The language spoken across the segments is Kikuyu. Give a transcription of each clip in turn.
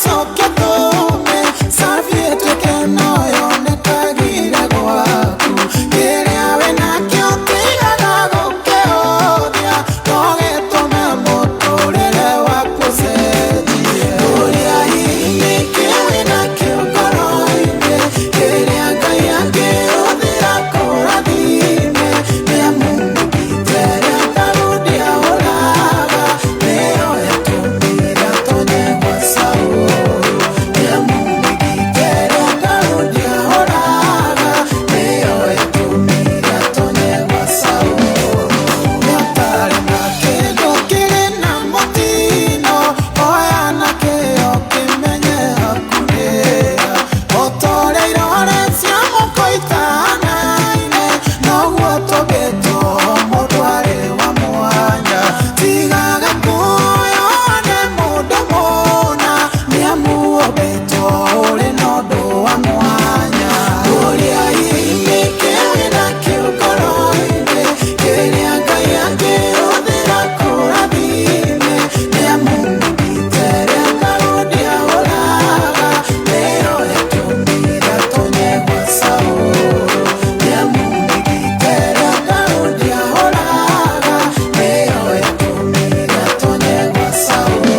Cokia tũme cabi ĩtuĩke noyo nĩtwagire gwaku. Kĩrĩa wĩnakĩo tigaga gũkĩhũthia, no gĩtũme mũtũrĩre waku ũcenjie. Ũrĩa hihi nĩkĩ wĩnakĩo ngoro-inĩ, kĩrĩa Ngai angĩhũthĩra kũrathime. Nĩamu mĩgĩte ĩrĩa Daudi ahũraga, nĩyo yatũmire atonye gwa Saũlũ. Nĩamu mĩgĩte ĩrĩa Daudi ahũraga, nĩyo yatũmire atonye gwa Saũlũ. Nĩũtarĩ na kĩndũ kĩrĩ na mũtino, oya na kĩo kĩmenye hakunĩra. O ta ũrĩa irore cia mũkwa itahanaine, noguo tũmbĩtwo mũndũ arĩ wa mwanya. Tigaga kuoywo nĩ mũndũ mũna, nĩamu ũmbĩtwo ũrĩ na ũndũ wa mwanya. Ũrĩa hihi nĩkĩ wĩnakĩo ngoro-inĩ, kĩrĩa Ngai angĩhũthĩra kũrathime. Nĩamu mĩgĩte ĩrĩa Daudi ahũraga, nĩyo yatũmire atonye gwa Saũlũ. Nĩamu mĩgĩte ĩrĩa Daudi ahũraga, nĩyo yatũmire atonye gwa Saũlũ.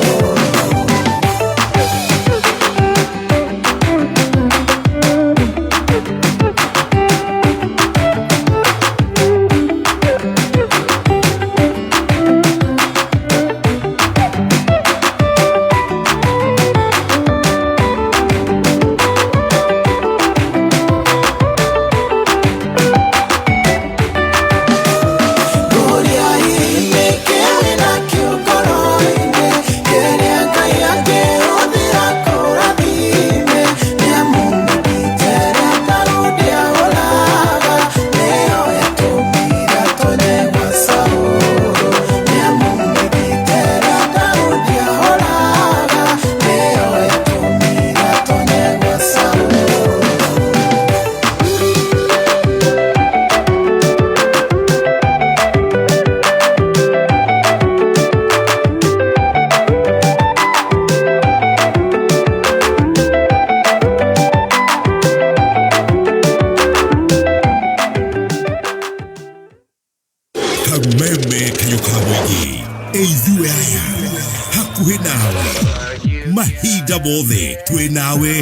Ũrĩa hihi nĩkĩ wĩnakĩo ngoro-inĩ, kĩrĩa Ngai angĩhũthĩra kũrathime. Nĩamu mĩgĩte ĩrĩa Daudi ahũraga, nĩyo yatũmire atonye gwa Saũlũ. Nĩamu mĩgĩte ĩrĩa Daudi ahũraga, nĩyo yatũmire atonye gwa Saũlũ. Kameme kayo ka mũingĩ, ithuĩ aya hakuhĩ nawe mahinda mothe, twĩ nawe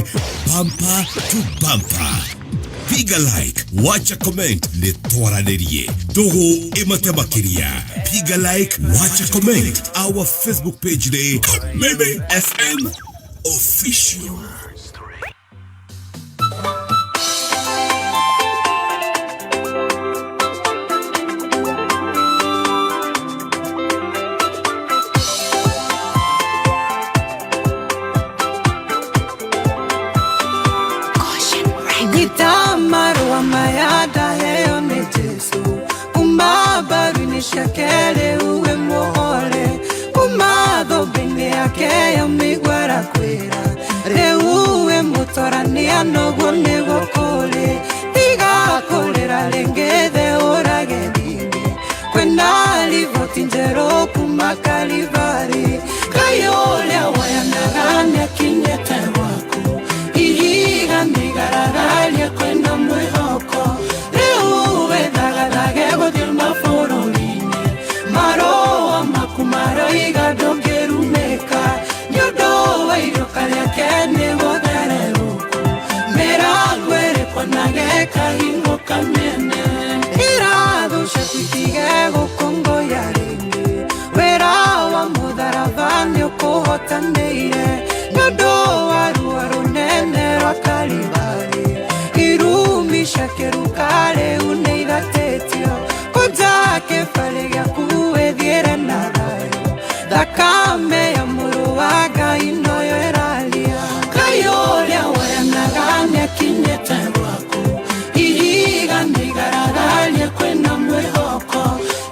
bumper to bumper. Piga like, wacha comment, nĩ twaranĩrie ndũgũ ĩmate makĩria. Piga like, wacha comment, our Facebook page nĩ Kameme FM Official. Ngita marũa maya ndaheo nĩ Jesũ, kuma mbaru-inĩ ciake rĩu wĩ mũhore, kuma thũmbĩ-inĩ yake ya mĩigua arakwĩra rĩu wĩ mũtorania, noguo nĩguo kũrĩ. Tiga kũrĩra rĩngĩ, theũrage rĩngĩ, kwĩna riboti njerũ kuma Kalivari. Ngai ũrĩa woyanaga nĩakinyĩte gwaku, ihiga nĩigaragaria, kwĩna mwĩhoko rĩu. Wĩthagathage gũthiĩ mabũrũri-inĩ, marũa maku maroiga ndũngĩrumĩka, nĩ ũndũ wa iruka rĩake nĩ gũthererũku, mĩrango ĩrĩkwanage kahingũka mĩene. Irathu ciaku itige gũkũngũya rĩngĩ, wĩra wa mũtharaba nĩ ũkũhotanĩire, nĩ ũndũ wa ruo rũnene rwa Kalivari. Irumi cia kĩruka rĩu nĩ ithatĩtio, kũnja kĩbarĩ gĩaku wĩthiĩre na thayũ, thakame ya mũrũ wa Ngai noyo ĩraria. Ngai ũrĩa woyanaga nĩakinyĩte gwaku, ihiga nĩigaragaria, kwĩna mwĩhoko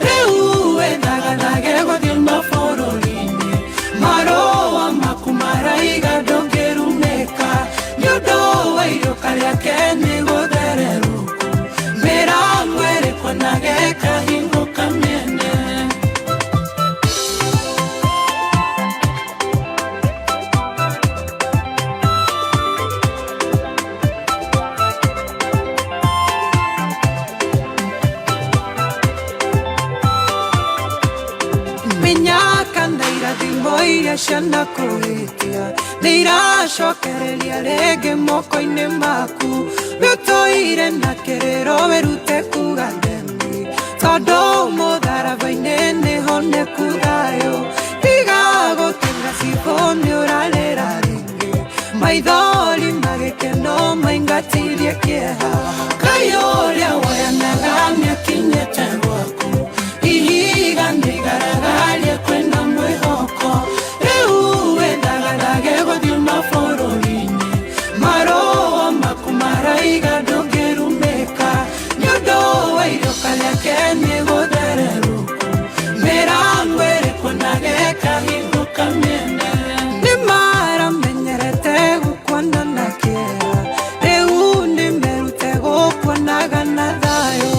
rĩu. Wĩthagathage gũthiĩ mabũrũri-inĩ, marũa maku maraiga ndũngĩrumĩka. Cianakũhĩtia nĩ iracokereria rĩngĩ moko-inĩ maku. Wĩũtũire na kĩrĩro wĩrute kuga ndemi, tondũ mũtharaba-inĩ nĩho nĩku thayũ. Tiga gũtĩra cibũ nĩ ũrarĩra rĩngĩ, maithori magĩkeno maingatithie kĩeha. Ngai ũrĩa woyanaga nĩakinyĩte gwaku, ihiga nĩigaragarie kwĩna mwĩhoko. Rĩu wĩthagathage gũthiĩ mabũrũri-inĩ, marũa maku maraiga ndũngĩrumĩka, nĩ ũndũ wa iruka rĩake nĩ gũthererũku. Mĩrango ĩrĩkũnage ĩkahingũka mĩene, nĩ maramenyerete gũkuona na kĩeha, rĩu nĩmerute gũkuonaga na thayũ.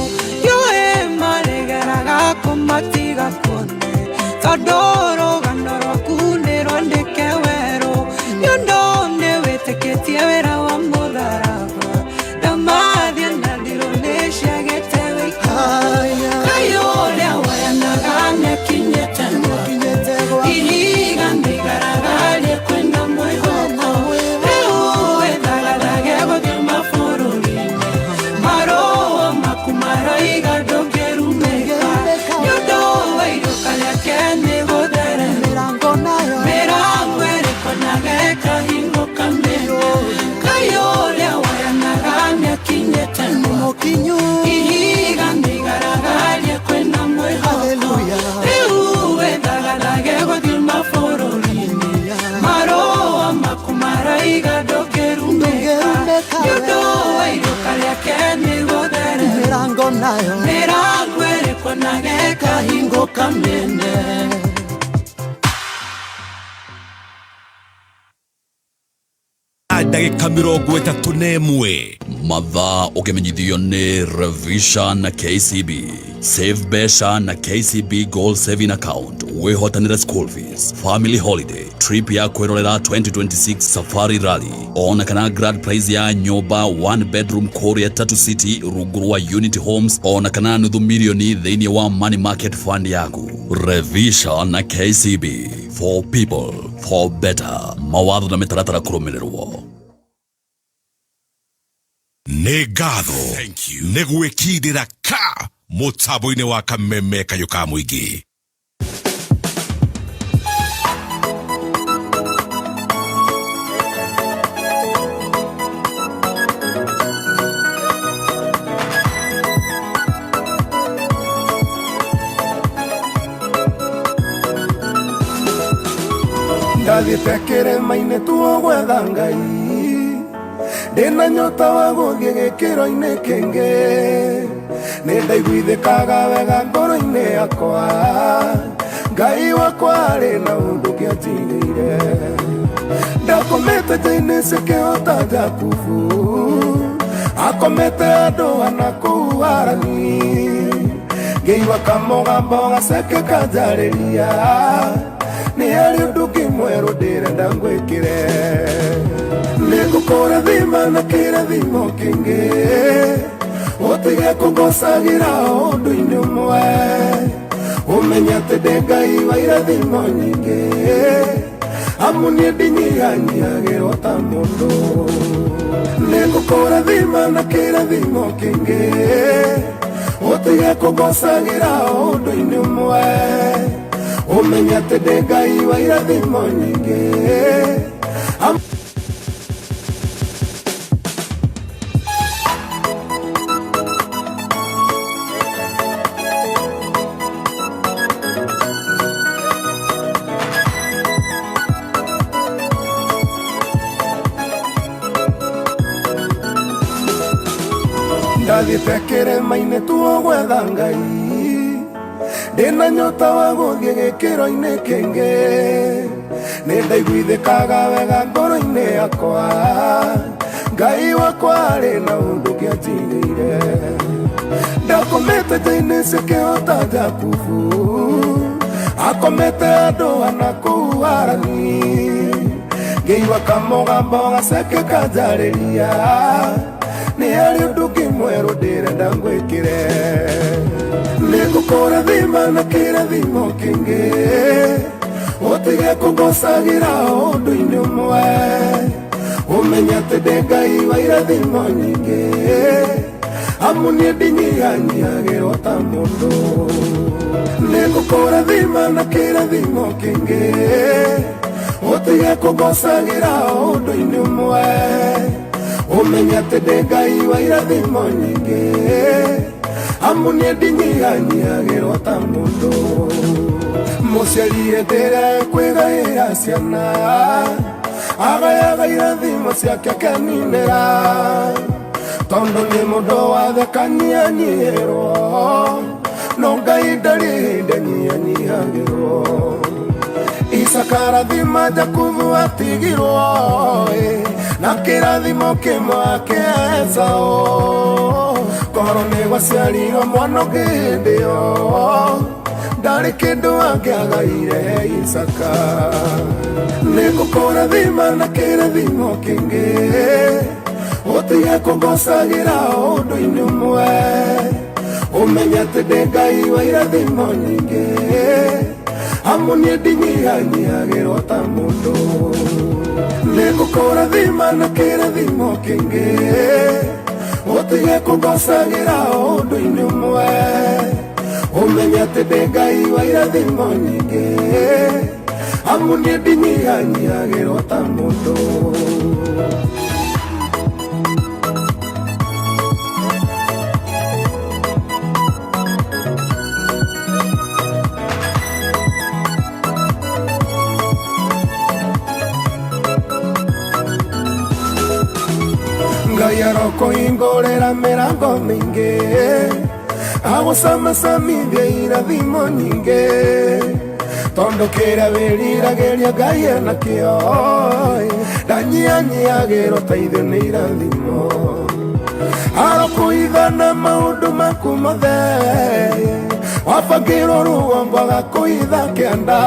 Yũĩ marĩgeraga kũmatiga kuone, tondũ rũgano rwaku nĩ rwandĩke werũ, nĩ ũndũ nĩ wĩtĩkĩtie wĩra wa mũtharaba. Ndamathia na ndirũ nĩ ciagĩte wĩikaro. Ngai ũrĩa woyanaga nĩakinyĩte gwaku, ihiga nĩigaragarie kwĩna mwĩhoko. Rĩu wĩthagathage gũthiĩ mabũrũri-inĩ, marũa maku maraiga ndũngĩrumĩka, nĩ ũndũ wa iruka rĩake nĩ gũthererũka. Mĩrango ĩrĩkũnaga ĩkahingũka mĩene, Ngai ũrĩa woyanaga nĩakinyĩte gwaku, ihiga nĩigaragarie kwĩna mwĩhoko. Rĩu wĩthagathage gũthiĩ mabũrũri-inĩ, marũa maku maraiga ndũngĩrumĩka, nĩ ũndũ wa iruka rĩake nĩ gũthererũka. Mĩrango ĩrĩkũnaga ĩkahingũka mĩene. Ndagĩka 31. Mathaa ũkĩmenyithio nĩ Revisha na KCB. Save mbeca na KCB Goal Saving Account, wĩhotanĩre school fees, family holiday, trip ya kwĩrorera 2026 Safari Rally, ona kana grand prize ya nyũmba one bedroom kũrĩa Tatu City rungu rwa Unity Homes, ona kana nuthu milioni thĩinĩ wa money market fund yaku. Revisha na KCB, for people, for better. Mawatho na mĩtaratara kũrũmĩrĩrwo. Nĩ ngatho nĩ gwĩkindĩra ka mũtambo-inĩ wa Kameme kayũ ka mũingĩ. Ndathiĩte kĩrĩma-inĩ tuo gwetha Ngai, ndĩna nyota wa gũthiĩ gĩkĩro-inĩ kĩngĩ. Nĩ ndaiguithĩkaga wega ngoro-inĩ yakwa, Ngai wakwa arĩ na ũndũ kĩanjigĩire. Ndakomete nja-inĩ cikĩhota Jakubu, akomete andũ ana kũu Harani. Ngĩigua kamũgambo gaceke kanjarĩria, nĩ harĩ ũndũ ũngĩ mwerũ ndĩrenda ngwĩkĩre. Nĩngũkũrathima na kĩrathimo kĩngĩ, ũtige kũngocagĩra o ũndũ-inĩ ũmwe. Ũmenye atĩ ndĩ Ngai wa irathimo nyingĩ, amu niĩ ndinyihanyiagĩrwo ta mũndũ. Nĩngũkũrathima na kĩrathimo kĩngĩ, ũtige kũngocagĩra o ũndũ-inĩ ũmwe. Ũmenye atĩ ndĩ Ngai wa irathimo nyingĩ. Ndathiĩte kĩrĩma-inĩ tuo gwetha Ngai, ndĩna nyota wa gũthiĩ gĩkĩro-inĩ kĩngĩ. Nĩ ndaiguithĩkaga wega ngoro-inĩ yakwa, Ngai wakwa arĩ na ũndũ kĩanjigĩire. Ndakomete nja-inĩ cikĩhota Jakubu, akomete andũ ana kũu Harani. Ngĩigua kamũgambo gaceke kanjarĩria, nĩ harĩ ũndũ ũngĩ mwerũ ndĩrenda ngwĩkĩre. Nĩngũkũrathima na kĩrathimo kĩngĩ, Ũtige kũngocagĩra ũndũ-inĩ ũmwe, ũmenye atĩ ndĩ Ngai wa irathimo nyingĩ, amu niĩ ndinyihanyiihagĩrwo ta mũndũ. Nĩngũkũrathima na kĩrathimo kĩingĩ, ũtige kũngocagĩra ũndũ-inĩ ũmwe, ũmenye atĩ ndĩ Ngai wa irathimo nyingĩ, amu niĩ ndinyihanyiihagĩrwo ta mũndũ. Mũciari hĩndĩ kwĩgaĩra ciana, agayaga irathimo ciake akeninĩra, tondũ nĩ mũndũ wathekanyihanyihĩrwo, no Ngai ndarĩ hĩndĩ anyihanyihagĩrwo. Isaka arathima Jakubu atigirwo, na kĩrathimo kĩmwe ake Esau. Korwo nĩ gwaciarirwo mwana ũngĩ hĩndĩ ĩyo, ndarĩ kĩndũ angĩagaire Isaka. Nĩngũkũrathima na kĩrathimo kĩingĩ, ũtige kũngocagĩra ũndũ-inĩ ũmwe, ũmenye atĩ ndĩ Ngai wa irathimo nyingĩ, amu niĩ ndinyihanyiihagĩrwo ta mũndũ. Nĩngũkũrathima na kĩrathimo kĩingĩ, ũtige kũngocagĩra ũndũ-inĩ ũmwe, ũmenye atĩ ndĩ Ngai wa irathimo nyingĩ, amu niĩ ndinyihanyiihagĩrwo ta mũndũ. Ngai arokũhingũrĩra mĩrango mĩingĩ, agũcamacamithie irathimo nyingĩ, tondũ kĩrĩa wĩriragĩria Ngai enakĩo, ndanyihanyiihagĩrwo ta ithuĩ nĩ irathimo. Arokũhitha na maũndũ maku mothe, wabangĩrwo rũgongo agakũhitha kĩanda,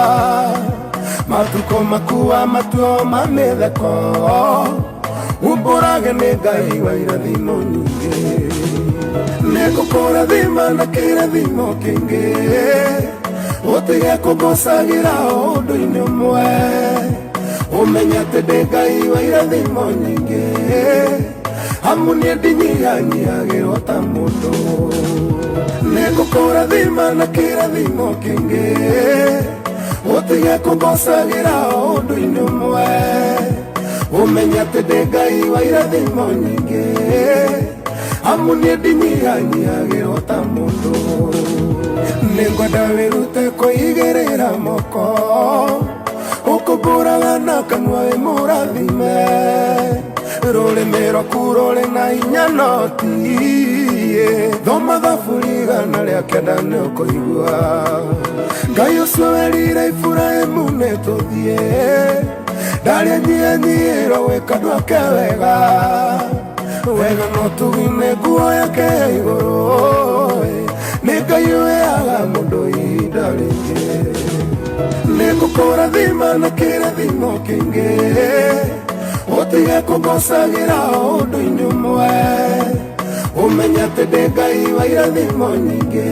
matukũ maku wa matuo ma mĩtheko, umbũrage nĩ Ngai wa irathimo nyingĩ. Nĩngũkũrathima na kĩrathimo kĩingĩ, ũtige kũngocagĩra ũndũ-inĩ ũmwe, ũmenye atĩ ndĩ Ngai wa irathimo nyingĩ, amu niĩ ndinyihanyiihagĩrwo ta mũndũ. Nĩngũkũrathima na kĩrathimo kĩingĩ, ũtige kũngocagĩra ũndũ-inĩ ũmwe, ũmenye atĩ ndĩ Ngai wa irathimo nyingĩ, amu niĩ ndinyihanyiihagĩrwo ta mũndũ. Nĩngwenda wĩrute kwĩigĩrĩra moko, ũkũmbũraga na kanua wĩ mũrathime, rũrĩmĩ rwaku rũrĩ na hinya no tiĩ. Thoma Thaburi 109 nĩ ũkũigua Ngai ũcio werire Iburahĩmu nĩtũthiĩ, ndarĩ anyihanyiihĩrwo gwĩka andũ ake wega, wega no tugine nguo yake ya igũrũ, nĩ Ngai ũheaga mũndũ ihinda rĩngĩ. Nĩngũkũrathima na kĩrathimo kĩingĩ, ũtige kũngocagĩra ũndũ-inĩ ũmwe, ũmenye atĩ ndĩ Ngai wa irathimo nyingĩ,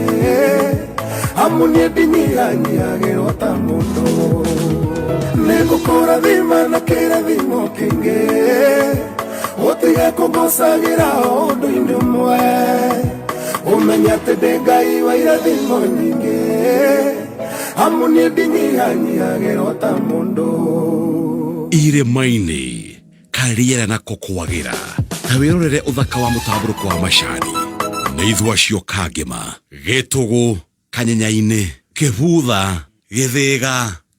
amu niĩ ndinyihanyiihagĩrwo ta mũndũ. Nĩngũkũrathima na kĩrathimo kĩingĩ, ũtige kũngocagĩra ũndũ-inĩ ũmwe, ũmenye atĩ ndĩ Ngai wa irathimo nyingĩ, amu niĩ ndinyihanyiihagĩrwo ta mũndũ. Irĩma-inĩ karĩera nako kwagĩra, ta wĩrorere ũthaka wa mũtambũrũko wa macani, nĩ ithuĩ acio Kangema, Gĩtũgũ, Kanyenya-inĩ, Kĩbutha, Gĩthĩga,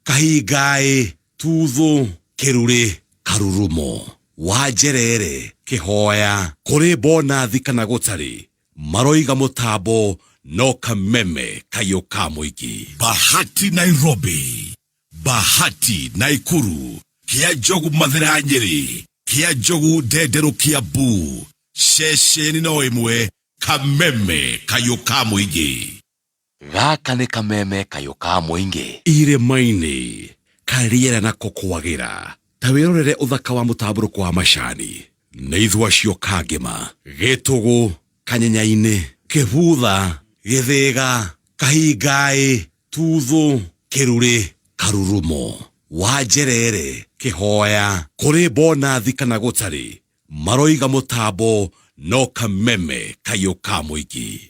Kahingaĩ, Tuthũ, Kĩrurĩ, Karurumo, Wanjerere, Kĩhoya, kũrĩ bonathi kana gũtarĩ, maroiga mũtambo no kameme kayũ ka mũingĩ. Bahati Nairobi, Bahati Naikuru, Kĩa Njogu Mathĩra Nyĩrĩ, Kĩa Njogu Ndenderũ Kiambu, ceceni no ĩmwe, kameme kayũ ka mũingĩ. Gaka nĩ kameme kayũ ka mũingĩ. Irĩma-inĩ karĩera nako kwagĩra, ta wĩrorere ũthaka wa mũtambũrũko wa macani, nĩ ithuĩ acio Kangema, Gĩtũgũ, Kanyenya-inĩ, Kĩbutha, Gĩthĩga, Kahingaĩ, Tuthũ, Kĩrurĩ, Karurumo, Wanjerere, Kihoya, kuri bonathi kana gutari, maroiga mutambo no kameme kayo ka muingi.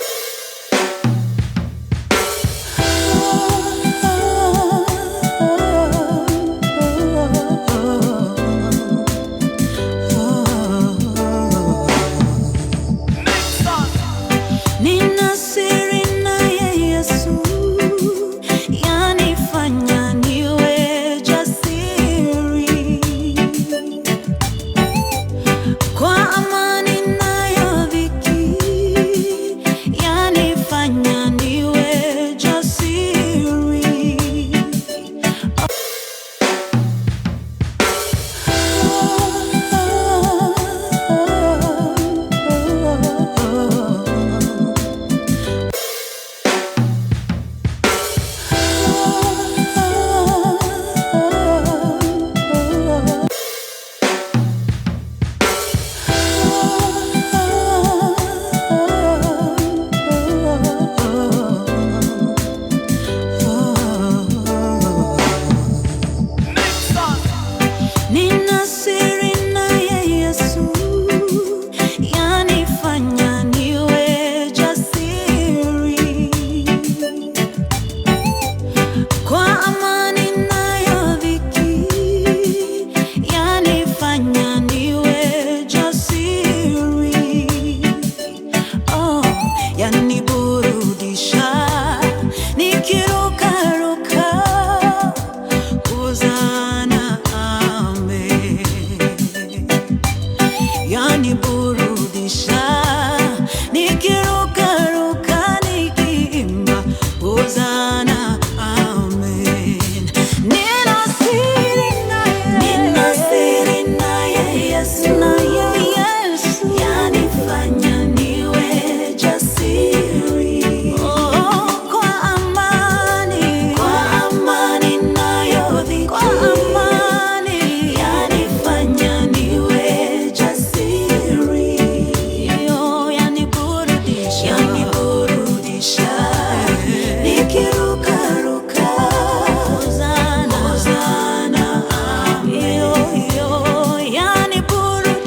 Nina siri naye Yesu, yanifanya niwe jasiri. Kwa amani nayo dhiki, yanifanya niwe jasiri. Nina siri naye Yesu, yanifanya niwe jasiri. Kwa amani nayo dhiki, yanifanya niwe jasiri. Oh, yaniburudisha nikirukaruka, hosana amen. Yaniburudisha nikirukaruka, nikiimba hosana amen. Nina siri naye, nina siri naye Yesu, naye Yesu, yanifanya niwe jasiri. Oh, kwa amani, kwa amani nayo dhiki, kwa amani yanifanya niwe jasiri. Yo, yaniburudisha, yaniburudisha nikirukaruka, hosana, hosana, amen. Yo, yo, yaniburudisha.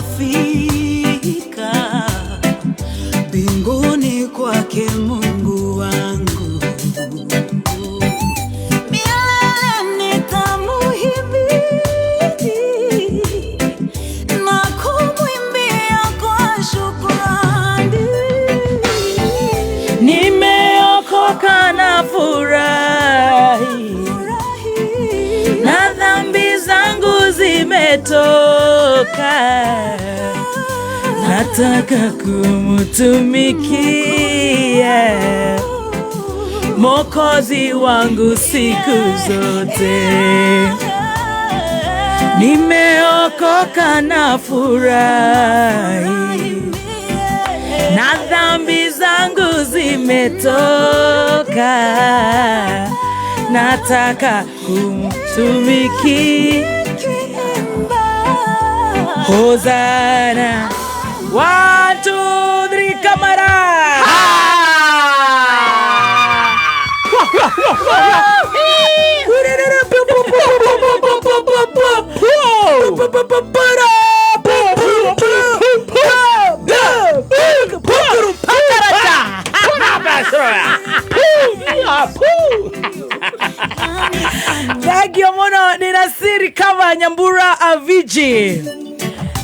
Nitafika mbinguni kwake Mungu wangu. Milele nitamuhimidi na kumwimbia kwa shukrani. Nimeokoka na furahi na dhambi zangu zimetoka, nataka kumtumikia Mwokozi wangu siku zote. Nimeokoka na furahi na dhambi zangu zimetoka, nataka kumtumikia. Hosana. One, two, three, kamera. Thank you muno nina siri kama Nyambura Aviji.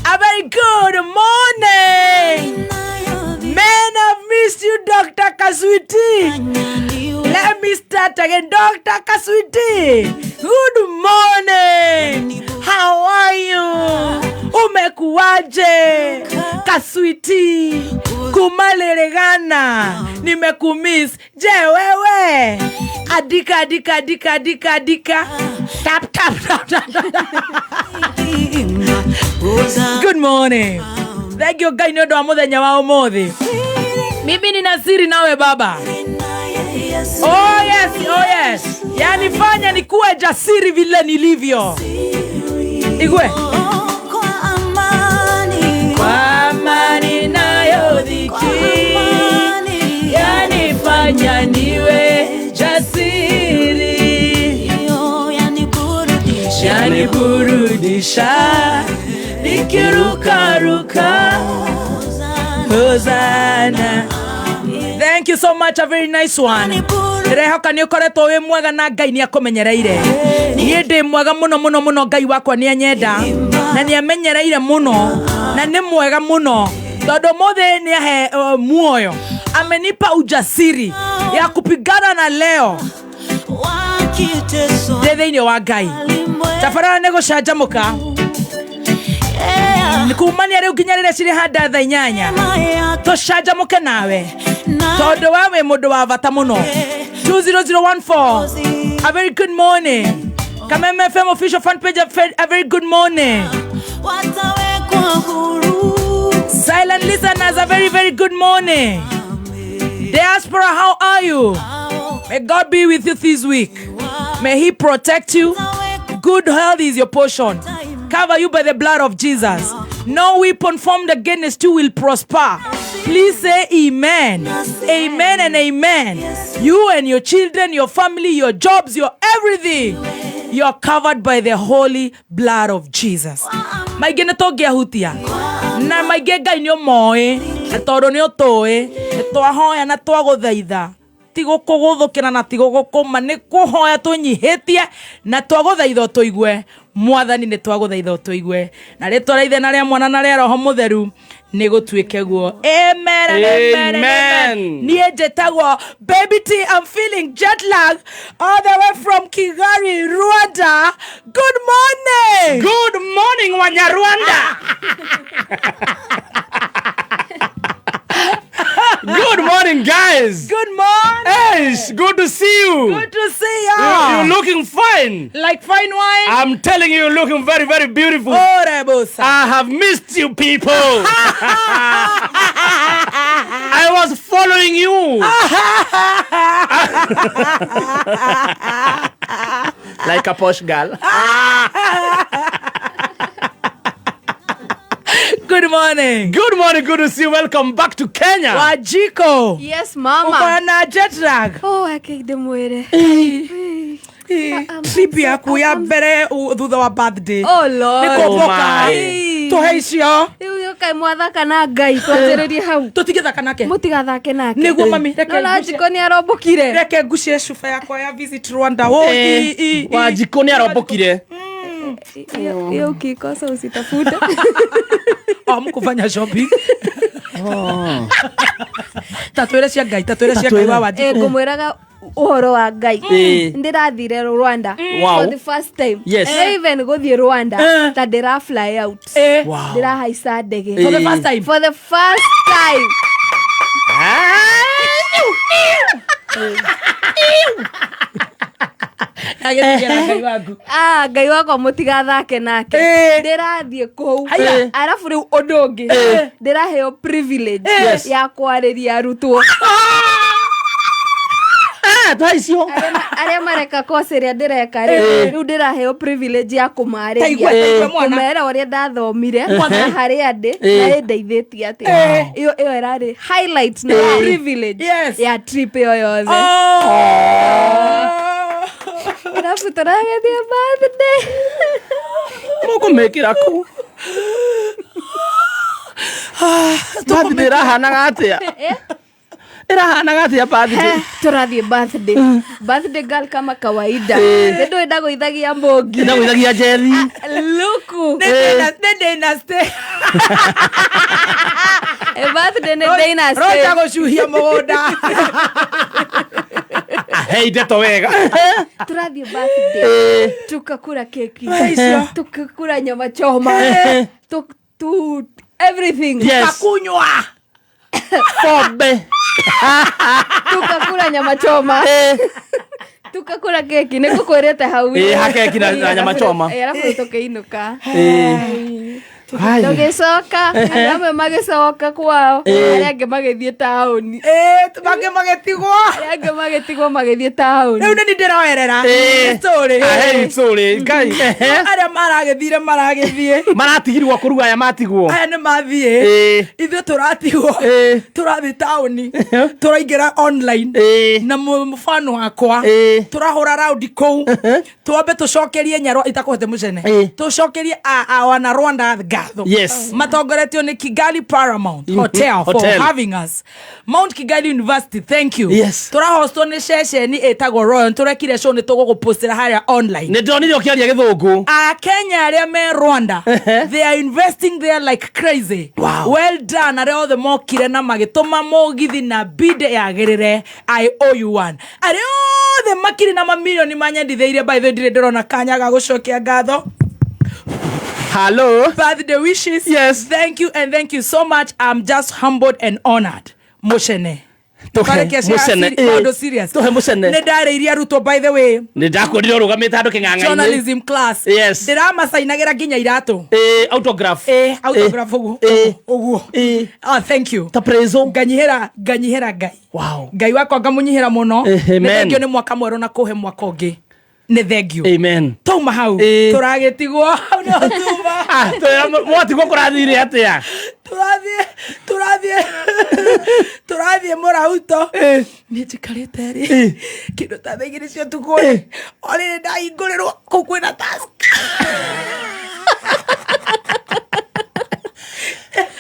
A very good morning. Man, I've missed you, Dr. Kaswiti. Let me start again. Dr. Kaswiti. Good morning. How are you? Umekuwaje? Kaswiti. Kumaleregana. Nimekumiss. Je, wewe? Adika, adika, adika, adika, adika. Tap, tap, tap, tap. Good morning. Thank you Ngai nĩ ũndũ wa mũthenya wa ũmũthĩ. Mimi nina siri nawe baba. Oh yes, oh yes. Yani fanya nikuwe jasiri vile nilivyo. Igwe. Kwa amani, Kwa amani nayo dhiki, yanifanya niwe jasiri, yo yaniburudisha, yaniburudisha nikirukaruka. Hosanna. Thank you so much, a very nice one. Ndĩrehoka nĩ ũkoretwo wĩ mwega na Ngai nĩ akũmenyereire. Niĩ ndĩ mwega mũno mũno mũno, Ngai wakwa nĩ anyenda na nĩ amenyereire mũno na nĩ mwega mũno tondũ mũthĩ nĩ ahe muoyo, amenipa ujasiri ya kupigana na leo wakiteswa ndĩ thĩinĩ wa Ngai. Tabarĩra nĩ gũcanjamũka kumania rĩu nginya rĩrĩa cirĩ handa thaa 8 tũcanjamũke nawe tondũ we wĩ mũndũ wa bata mũno. 20014, a very good morning. Kameme FM official fan page, a very good morning. Watawekwa huru. Silent listeners, a very very good morning. Diaspora, how are you? May God be with you this week. May he protect you. Good health is your portion. Cover you by the blood of Jesus. No weapon formed against you will prosper. Please say amen. Amen and amen. You and your children, your family, your jobs, your everything. You're covered by the holy blood of Jesus. Maingĩ nĩ tũngĩahutia na maingĩ Ngai nĩ ũmoĩ na tondũ nĩ ũtũĩ nĩ twahoya na twagũthaitha ti gũkũgũthũkĩra na ti gũgũkũma nĩ kũhoya tũnyihĩtie na twagũthaitha ũtũigue mwathani nĩ twagũthaitha ũtũigue na rĩtwa rĩa ithe na rĩa mwana na rĩa roho mũtheru nĩ gũtuĩke guo. Amen and amen and amen. Amen. Niĩ njĩtagwo Baby T. I'm feeling jet lag all the way from Kigali, Rwanda. Good morning. Good morning, Wanyarwanda. Good morning, guys. Good morning. Hey, it's good to see you. Good to see you. You're looking fine. Like fine wine. I'm telling you, you're looking very, very beautiful. Oh, Rebosa. I have missed you people. I was following you. Like a posh girl. Good morning. Good morning, good to see you. Welcome back to Kenya. Wajiko. Yes, mama. Uko na jet lag. Oh, akende mwere. Trip yaku ya mbere thutha wa birthday. Oh, Lord. Nĩ kũmbũka. Oh, my. Tũhe icio. Rĩu ũkai mwathaka na Ngai twanjĩrĩrie hau. Tũtigĩthaka nake. Mũtigathake nake. Nĩguo mami, reke No na ngucie. Njiko nĩ arombũkire. Reke ngucie cuba yakwa ya Visit Rwanda. Oh, Eh, Wanjikũ nĩ arombũkire. Hiyo ukikosa usitafute. Oh, mkufanya shopping. Tatwĩre cia Ngai, tatwĩre cia Ngai wa Wanjikũ. Eh, ngũmwĩraga ũhoro wa Ngai. Eh. Ndĩrathire Rwanda Wow. for the first time. Yes. Na even gũthiĩ Rwanda ta ndĩra fly out. Eh. Wow. Ndĩrahaica ndege. For the first time. For the first time. Agĩtigĩra Ngai waku. Ah, Ngai wakwa mũtigathake nake. Eh. Ndĩrathiĩ kũu. Haiya. Arabu rĩu ũndũ ũngĩ. Ndĩraheo privilege Yes. ya kwarĩria arutwo. Ah, tũhe icio. Arĩa mareka course ĩrĩa ndĩreka rĩ, rĩu ndĩraheo privilege ya Ta igua, kũmarĩria ta igua mwana. kũmera ũrĩa ndathomire na harĩa ndĩ na ĩndeithĩtie atĩa. Ĩyo ĩyo ĩrarĩ highlight na privilege Yes. ya trip ĩyo yothe. Oh. Arabu tũragĩthiĩ birthday. Mũkũmĩkĩra kũ? Birthday ĩrahanaga atĩa? Ĩrahanaga atĩa birthday? Tũrathiĩ birthday. Birthday girl kama kawaida. Nĩ ndũĩ ndagũithagia mbũngi. Ndagũithagia njethi. Luku. Nĩ dynasty. Birthday nĩ dynasty. Roja gũcuhia mũgũnda. Hei ndeto wega. Tũrathiĩ birthday. Tukakura keki. Icio. Tukakura nyama choma. Tu everything. Yes. Kakunywa. Pombe. Tukakura nyama choma. Tukakura keki nĩ ngũkwĩrĩte hau. Ĩ, ha keki na nyama choma. Ĩ, arabu tũkĩinũka. Eh. Hai. Tũgĩcoka andũ amwe magĩcoka kwao arĩa angĩ magĩthiĩ taũni. Eh, mangĩ magĩtigwo. Arĩa angĩ magĩtigwo magĩthiĩ taũni. Rĩu nĩ niĩ ndĩroerera. Eh. Story. Ahei story. Ngai. Ehe. Arĩa maragĩthire maragĩthiĩ. Maratigirwo kũruga aya matigwo. Aya nĩ mathiĩ. Eh. Ithuĩ tũratigwo. Eh. Tũrathiĩ taũni. Tũraingĩra online. Eh. Na mũbano wakwa. Eh. Tũrahũra raundi kũu. Twambe tũcokerie nyarwa itakũhete mũcene. Eh. Tũcokerie wana Rwanda ngatho. Yes. Matongoretio nĩ Kigali Paramount Hotel for Hotel. having us. Mount Kigali University, thank you. Yes. Tũrahostwo nĩ ceceni ĩtagwo Royal. Tũrekire show nĩ tũgũgũpostĩra harĩa online. Nĩ ndonire ũkĩaria gĩthũngũ. Akenya arĩa me Rwanda, they are investing there like crazy. Wow. Well done arĩa othe mokire na magĩtũma mũgithi na bide yagĩrĩre. I owe you one. Arĩa othe makiri na mamirioni manyendithĩirie, by the way ndirĩ ndĩrona kanya ga gũcokia ngatho. Hello. Birthday wishes. Yes. Thank you and thank you so much. I'm just humbled and honored. Mũcene. Tũhe Tũkarĩkia cia mũcene, eh. maũndũ serious. Tũhe mũcene. Nĩ ndarĩirie arutwo by the way. Nĩ ndakuonire ũrũgamĩte handũ kĩng'ang'a-inĩ. Journalism class. Yes. Ndĩramacainagĩra nginya iratũ. Eh, autograph. Eh, autograph ũguo. Eh. Ũguo. Eh. Ah, thank you. Ta prezo. Nganyihĩra, nganyihĩra Ngai. Wow. Ngai wakwa ngamũnyihĩra mũno. Eh, amen. Nĩ thengio nĩ mwaka mwerũ na kũhe mwaka ũngĩ. Nĩ thengio. Amen. Tauma hau. Eh. Tũragĩtigwo hau nĩho tuma. Ah, twĩra mwatigwo kũrathire atĩa? Tũrathiĩ, tũrathiĩ, tũrathiĩ mũrauto. Niĩ njikarĩte rĩ, kĩndũ ta thaa igĩrĩ cia ũtukũ rĩ, o rĩrĩ ndahingũrĩrwo kũu kwĩna task.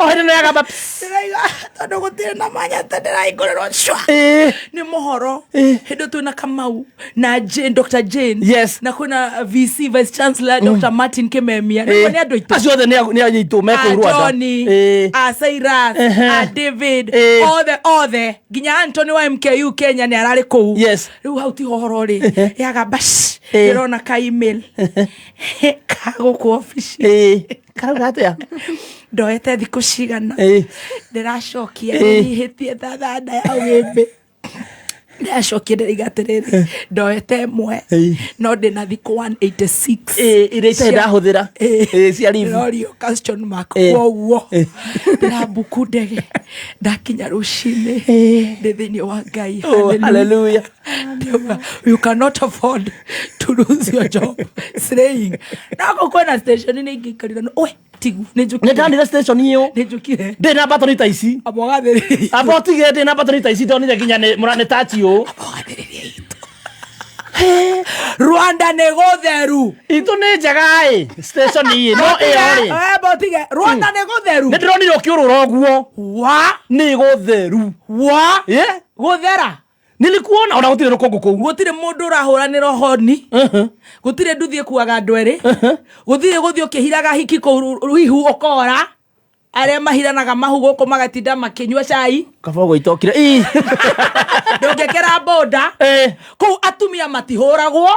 O hĩndĩ nĩ yagamba. Ndĩraiga tondũ gũtirĩ na manyata ndĩrahingũrĩrwo cwa. Eh. Nĩ mohoro hĩndĩ twĩna Kamau na Jane, Dr. Jane. Yes. Na kwĩna VC Vice Chancellor Dr. Martin Kimemia. Nĩguo nĩ andũ aitũ. Acio othe nĩ anyitũ me kũu A Rwanda. Johnny, Eh. a Cyrus, Ehe. a David, Eh. othe othe nginya Anthony wa MKU Kenya nĩ ararĩ kũu. Yes. Rĩu hau tiho horo rĩ, yagamba shh, Eh. ndĩrona ka email ka gũkũ obici. Eh. Karauga atĩa? Ndoete thikũ cigana. Eh. Ndĩracokia Eh. nyihĩtie thathanda ya ũgĩmbĩ. Ndĩracokia ndĩraiga atĩrĩrĩ, ndoete ĩmwe Eh. no ndĩna thikũ 186. Eh, iria itarĩ ndahũthĩra. Eh, cia leave. Ndĩrorio question mark Eh. kwoguo Eh. ndĩrambuku ndege ndakinya rũcinĩ ndĩ thĩinĩ wa Ngai. Oh, hallelujah. Ndauga, you cannot afford to lose your job slaying nako kwĩna station nĩ ingĩikarire no we tigu nĩ Nĩ njũkire ndonire station ĩyo. nĩ njũkire Ndĩ na batoni ta ici. amba ũgathĩrĩria Amba ũtige ndĩ na batoni ta ici ndonire nginya nĩ mũra nĩ touch ũũ. amba ũgathĩrĩria itũ. Rwanda nĩ gũtheru. Itũ nĩ njega ĩ station ĩ no ĩyo rĩ. Eh, botige Rwanda nĩ gũtheru. Nĩ ndĩronire ũkĩũrũra ũguo. Wa Nĩ gũtheru. Wa Yeah. gũthera. Nilikuona ona gũtirĩ rũkũngũ kũu. Gũtirĩ mũndũ ũrahũranĩra honi. Gũtirĩ nduthi ĩkuaga andũ erĩ. Gũtirĩ gũthiĩ ũkĩhiraga hiki kũu rũihu ũkora. Arĩa mahiranaga mahu gũkũ magatinda makĩnyua cai. Kaba gũitokire. Ĩ. Ndũngĩkĩra boda. Eh. Kũu atumia matihũragwo.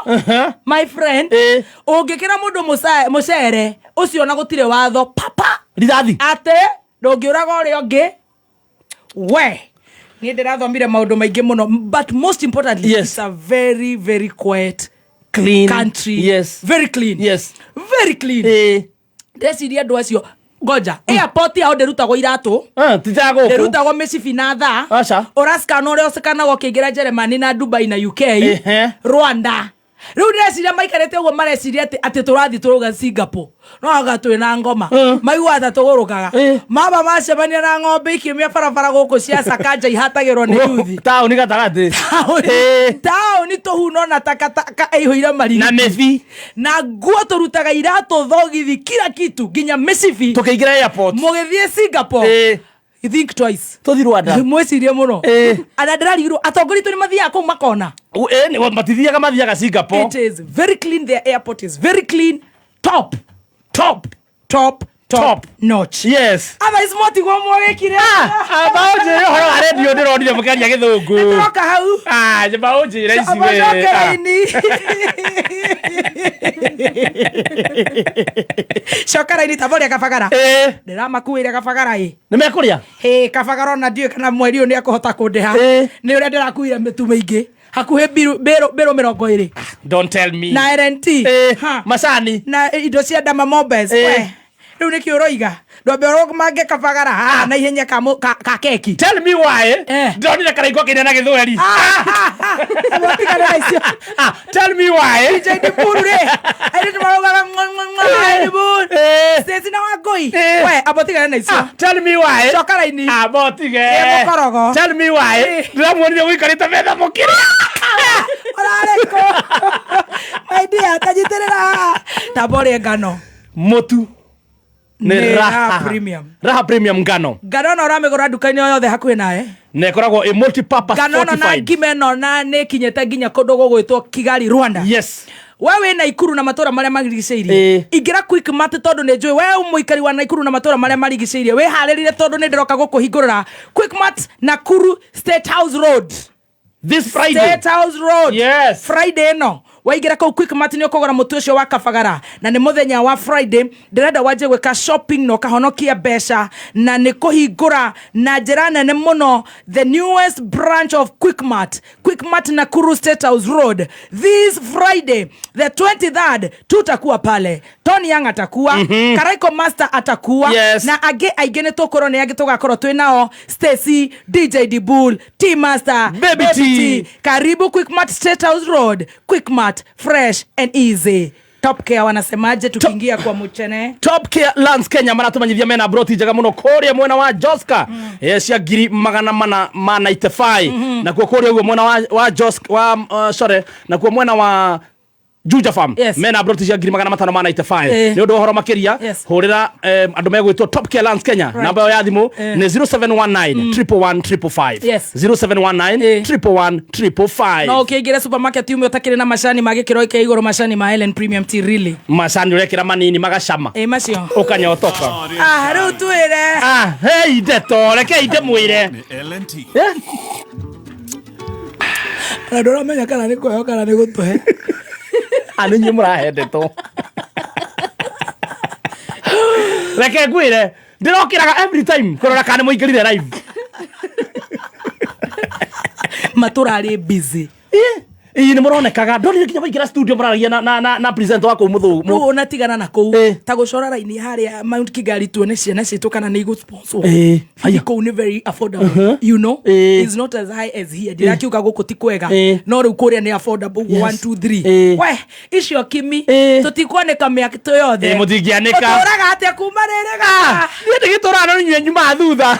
My friend. Eh. Ũngĩkĩra mũndũ mũcere ũcio ona gũtirĩ watho papa. Rithathi. Atĩ ndũngĩũraga ũrĩa ũngĩ. We niĩ ndĩrathomire maũndũ maingĩ mũno, but most importantly, Yes. it's a very very quiet Clean. country. Yes. Very clean. Yes. Very clean. Eh. Ndeciria andũ acio ngoja airport yao ndĩrutagwo iratũ. Ah, ti ta gũkũ. Ndĩrutagwo mĩcibi na thaa. Aca. Ũracikana ũrĩa ũcikanagwo ũkĩingĩra Germany na Dubai na UK. Ehe. Rwanda rĩu ndĩreciria maikarĩte ũguo mareciria atĩ tũrathiĩ tũrauga Singapore no anga twĩ na ngoma. Maiguaga ta tũgũrũkaga. Mama macemania na ng'ombe ikiumia barabara gũkũ cia Sakanja ihatagĩrwo nĩ yuthi. Taũni gatagatĩ. Eh. Taũni tũhuno na takataka ĩihũire marigiti. Na mĩbi. Na nguo tũrutaga iratũ thogithi kila kitu nginya mĩcibi. Tũkĩingĩra airport. Mũgĩthiĩ Singapore. Eh. You think twice. Tũthi Rwanda. Mwĩcirie mũno. Eh. Ana ndĩrarigirwo atongoria itũ nĩ mathiaga kũu makona. Eh, matithiaga mathiaga Singapore. It is very clean. Their airport is very clean. Top, top, top, top, Top. notch. Yes. Otherwise motigwo mwagĩkire. Amba ũnjĩre ũhoro wa redio ndĩronire mũkĩaria gĩthũngũ. Nĩtũroka hau. Ah, nyamba ũnjĩre ici we. Coka raini. Coka raini ta boria kabagara. Eh. Ndĩramakuĩire kabagara ĩ. Nĩ mekũrĩa? Hĩ kabagara ona ndiũĩ kana mweri ũyũ nĩ ekũhota kũndĩha. Eh. Nĩ ũrĩa ndĩrakuire mĩtu mĩingĩ. Hakuhĩ mbĩrũ 20. Don't tell me. Na LNT. Eh. Ha. Macani. Na indo cia ndama mombes. Eh. We. Rĩu nĩkĩ ũroiga? Ndwambe ũrũmange kabagara haha na ihenya ka keki. Tell me why. Eh. Ndĩronire karaiko kĩnene na gĩthweri. Tigana na icio. Ah, tell me why. DJ Diburu rĩ. Airĩtu maraugaga mwa, mwa, mwa, Diburu. Eh. Stacy na Wangũi. Eh. We, amba tigana na icio. Ah, tell me why. Coka raini. Ah, botige. Ĩ mũkorogo. Tell me why. Eh. Ndĩramuonire ũikarĩte metha mũkĩrĩa. Ũrarĩ kũ? My dear, ta nyitĩrĩra haha. Tamba ũrĩe ngano. Mũtu. Nĩ Nĩ Raha Raha Premium. Raha Premium ngano. Ngano ĩno ũramĩgũra nduka-inĩ o yothe hakuhĩ nawe. Na ĩkoragwo ĩ multi-purpose Ngano ĩno na fortified. ngima ĩno na nĩ ĩkinyĩte nginya kũndũ gũgwĩtwo Kigali, Rwanda. Yes. We wĩ Naikuru na matũra marĩa marigicĩirie. Eh. Ingĩra Quickmart tondũ nĩ njũĩ we mũikari wa Naikuru na matũra marĩa marigicĩirie wĩharĩrire tondũ nĩ ndĩroka gũkũhingũrĩra Quickmart Nakuru State House Road. This Friday. State House Road. Yes. Friday ĩno waingĩra kũu Quickmart nĩ ũkũgũra mũtu ũcio wa kabagara na nĩ mũthenya wa Friday ndĩrenda wanjie gwĩka shopping na ũkahonokia mbeca na nĩ kũhingũra na njĩra nene mũno the newest branch of Quickmart, Quickmart Nakuru State House Road this Friday the 23rd tutakuwa pale. Tony Young atakuwa, Karaiko Master atakuwa. Yes. Na angĩ aingĩ nĩ tũkũrwo nĩ angĩ tũgakorwo twĩ nao Stacy, DJ Dibul, T Master, Baby T. Karibu Quickmart State House Road. Quickmart, fresh and easy. Top Care wanasemaje tukiingia kwa muchene? Top Care Lands Kenya maratũmenyithia mena broti njega mũno kũrĩa mwena wa Joska. Cia ngiri magana mana ma 95 nakuo kũrĩa ũguo mwena wa Joska wa sorry nakuo mwena wa Juja Farm. Yes. Mena broti cia ngiri magana matano ma 95. Eh. Nĩ ũndũ wa ũhoro makĩria Yes. hũrĩra andũ megwĩtwo Top Care Lands Kenya. Right. Namba yao ya thimũ Eh. nĩ 0719 111 555. Yes. 0719 Eh. 111 555. No ũkĩingĩra supermarket ume ũtakĩrĩ na macani ma gĩkĩro kĩa igũrũ macani ma Ellen Premium Tea really. Macani ũrekĩra manini magacama. Ĩ macio. Ũkanyotoka. Ah, rĩu twĩre. Ah, hei ndeto rekei ndĩmwĩre. LNT. Eh? Na ndũramenya kana nĩ kũheo kana nĩ gũtũhe. Ah, nĩ inyuĩ mũrahe ndeto. Reke ngwĩre ndĩrokĩraga every time kũrora kana nĩ mũingĩrire live. Matũrarĩ busy. Ĩĩ nĩ mũronekaga ndonire nginya waingĩra studio mũraragia na presenter wa kũu mũthũ Rĩu ũnatigana na kũu Eh. ta gũcora raini harĩa Mount Kigali tuone ciana citũ kana nĩ igũ-sponsor. Eh, Hihi kũu nĩ very affordable, you know. Eh. It's not as high as here. Ndirakiuga gũkũ ti kwega Eh. no rĩu kũrĩa nĩ affordable ũguo. Yes. 1 2 3. Eh. We icio kimi Eh. tũtikwanĩka mĩatũ yothe. Eh, mũtingĩanĩka. Ũtũraga atĩa kuma rĩrĩ gaka? Niĩ ndĩgĩtũraga no inyuĩ nyumaga thutha.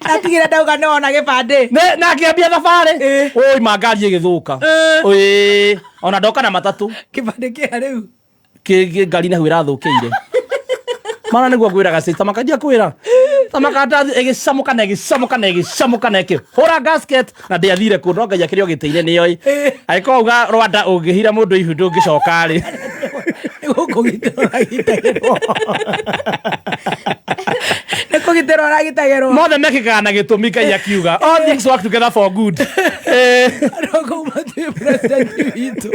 Atigire ndauga nĩ wona gĩbandĩ. Na akĩambia thabarĩ. Oi, ma ngari ĩgĩthũka. Ĩĩ, ona ndoka na matatũ. Kĩbandĩ kĩa rĩu. Ngari nahu ĩrathũkĩire. Mana nĩguo ngwĩraga sister makanjia kwĩra tamakanda ĩgĩcamũka na ĩgĩcamũka na ĩgĩcamũka na ĩkĩhũra gasket na ndĩathire kũndũ no Ngai akĩrĩ o gĩtĩ-inĩ nĩoĩ. Angĩkorwo uga Rwanda ũngĩhira mũndũ ihu ndũngĩcoka rĩ. Nĩ gũkũgitĩrwo ũragitagĩrwo. Nĩ kũgitĩrwo ũragitagĩrwo. Mothe mekĩkaga na gĩtũmi Ngai akiuga all things work together for good. Andũ kũu matiũĩ president witũ.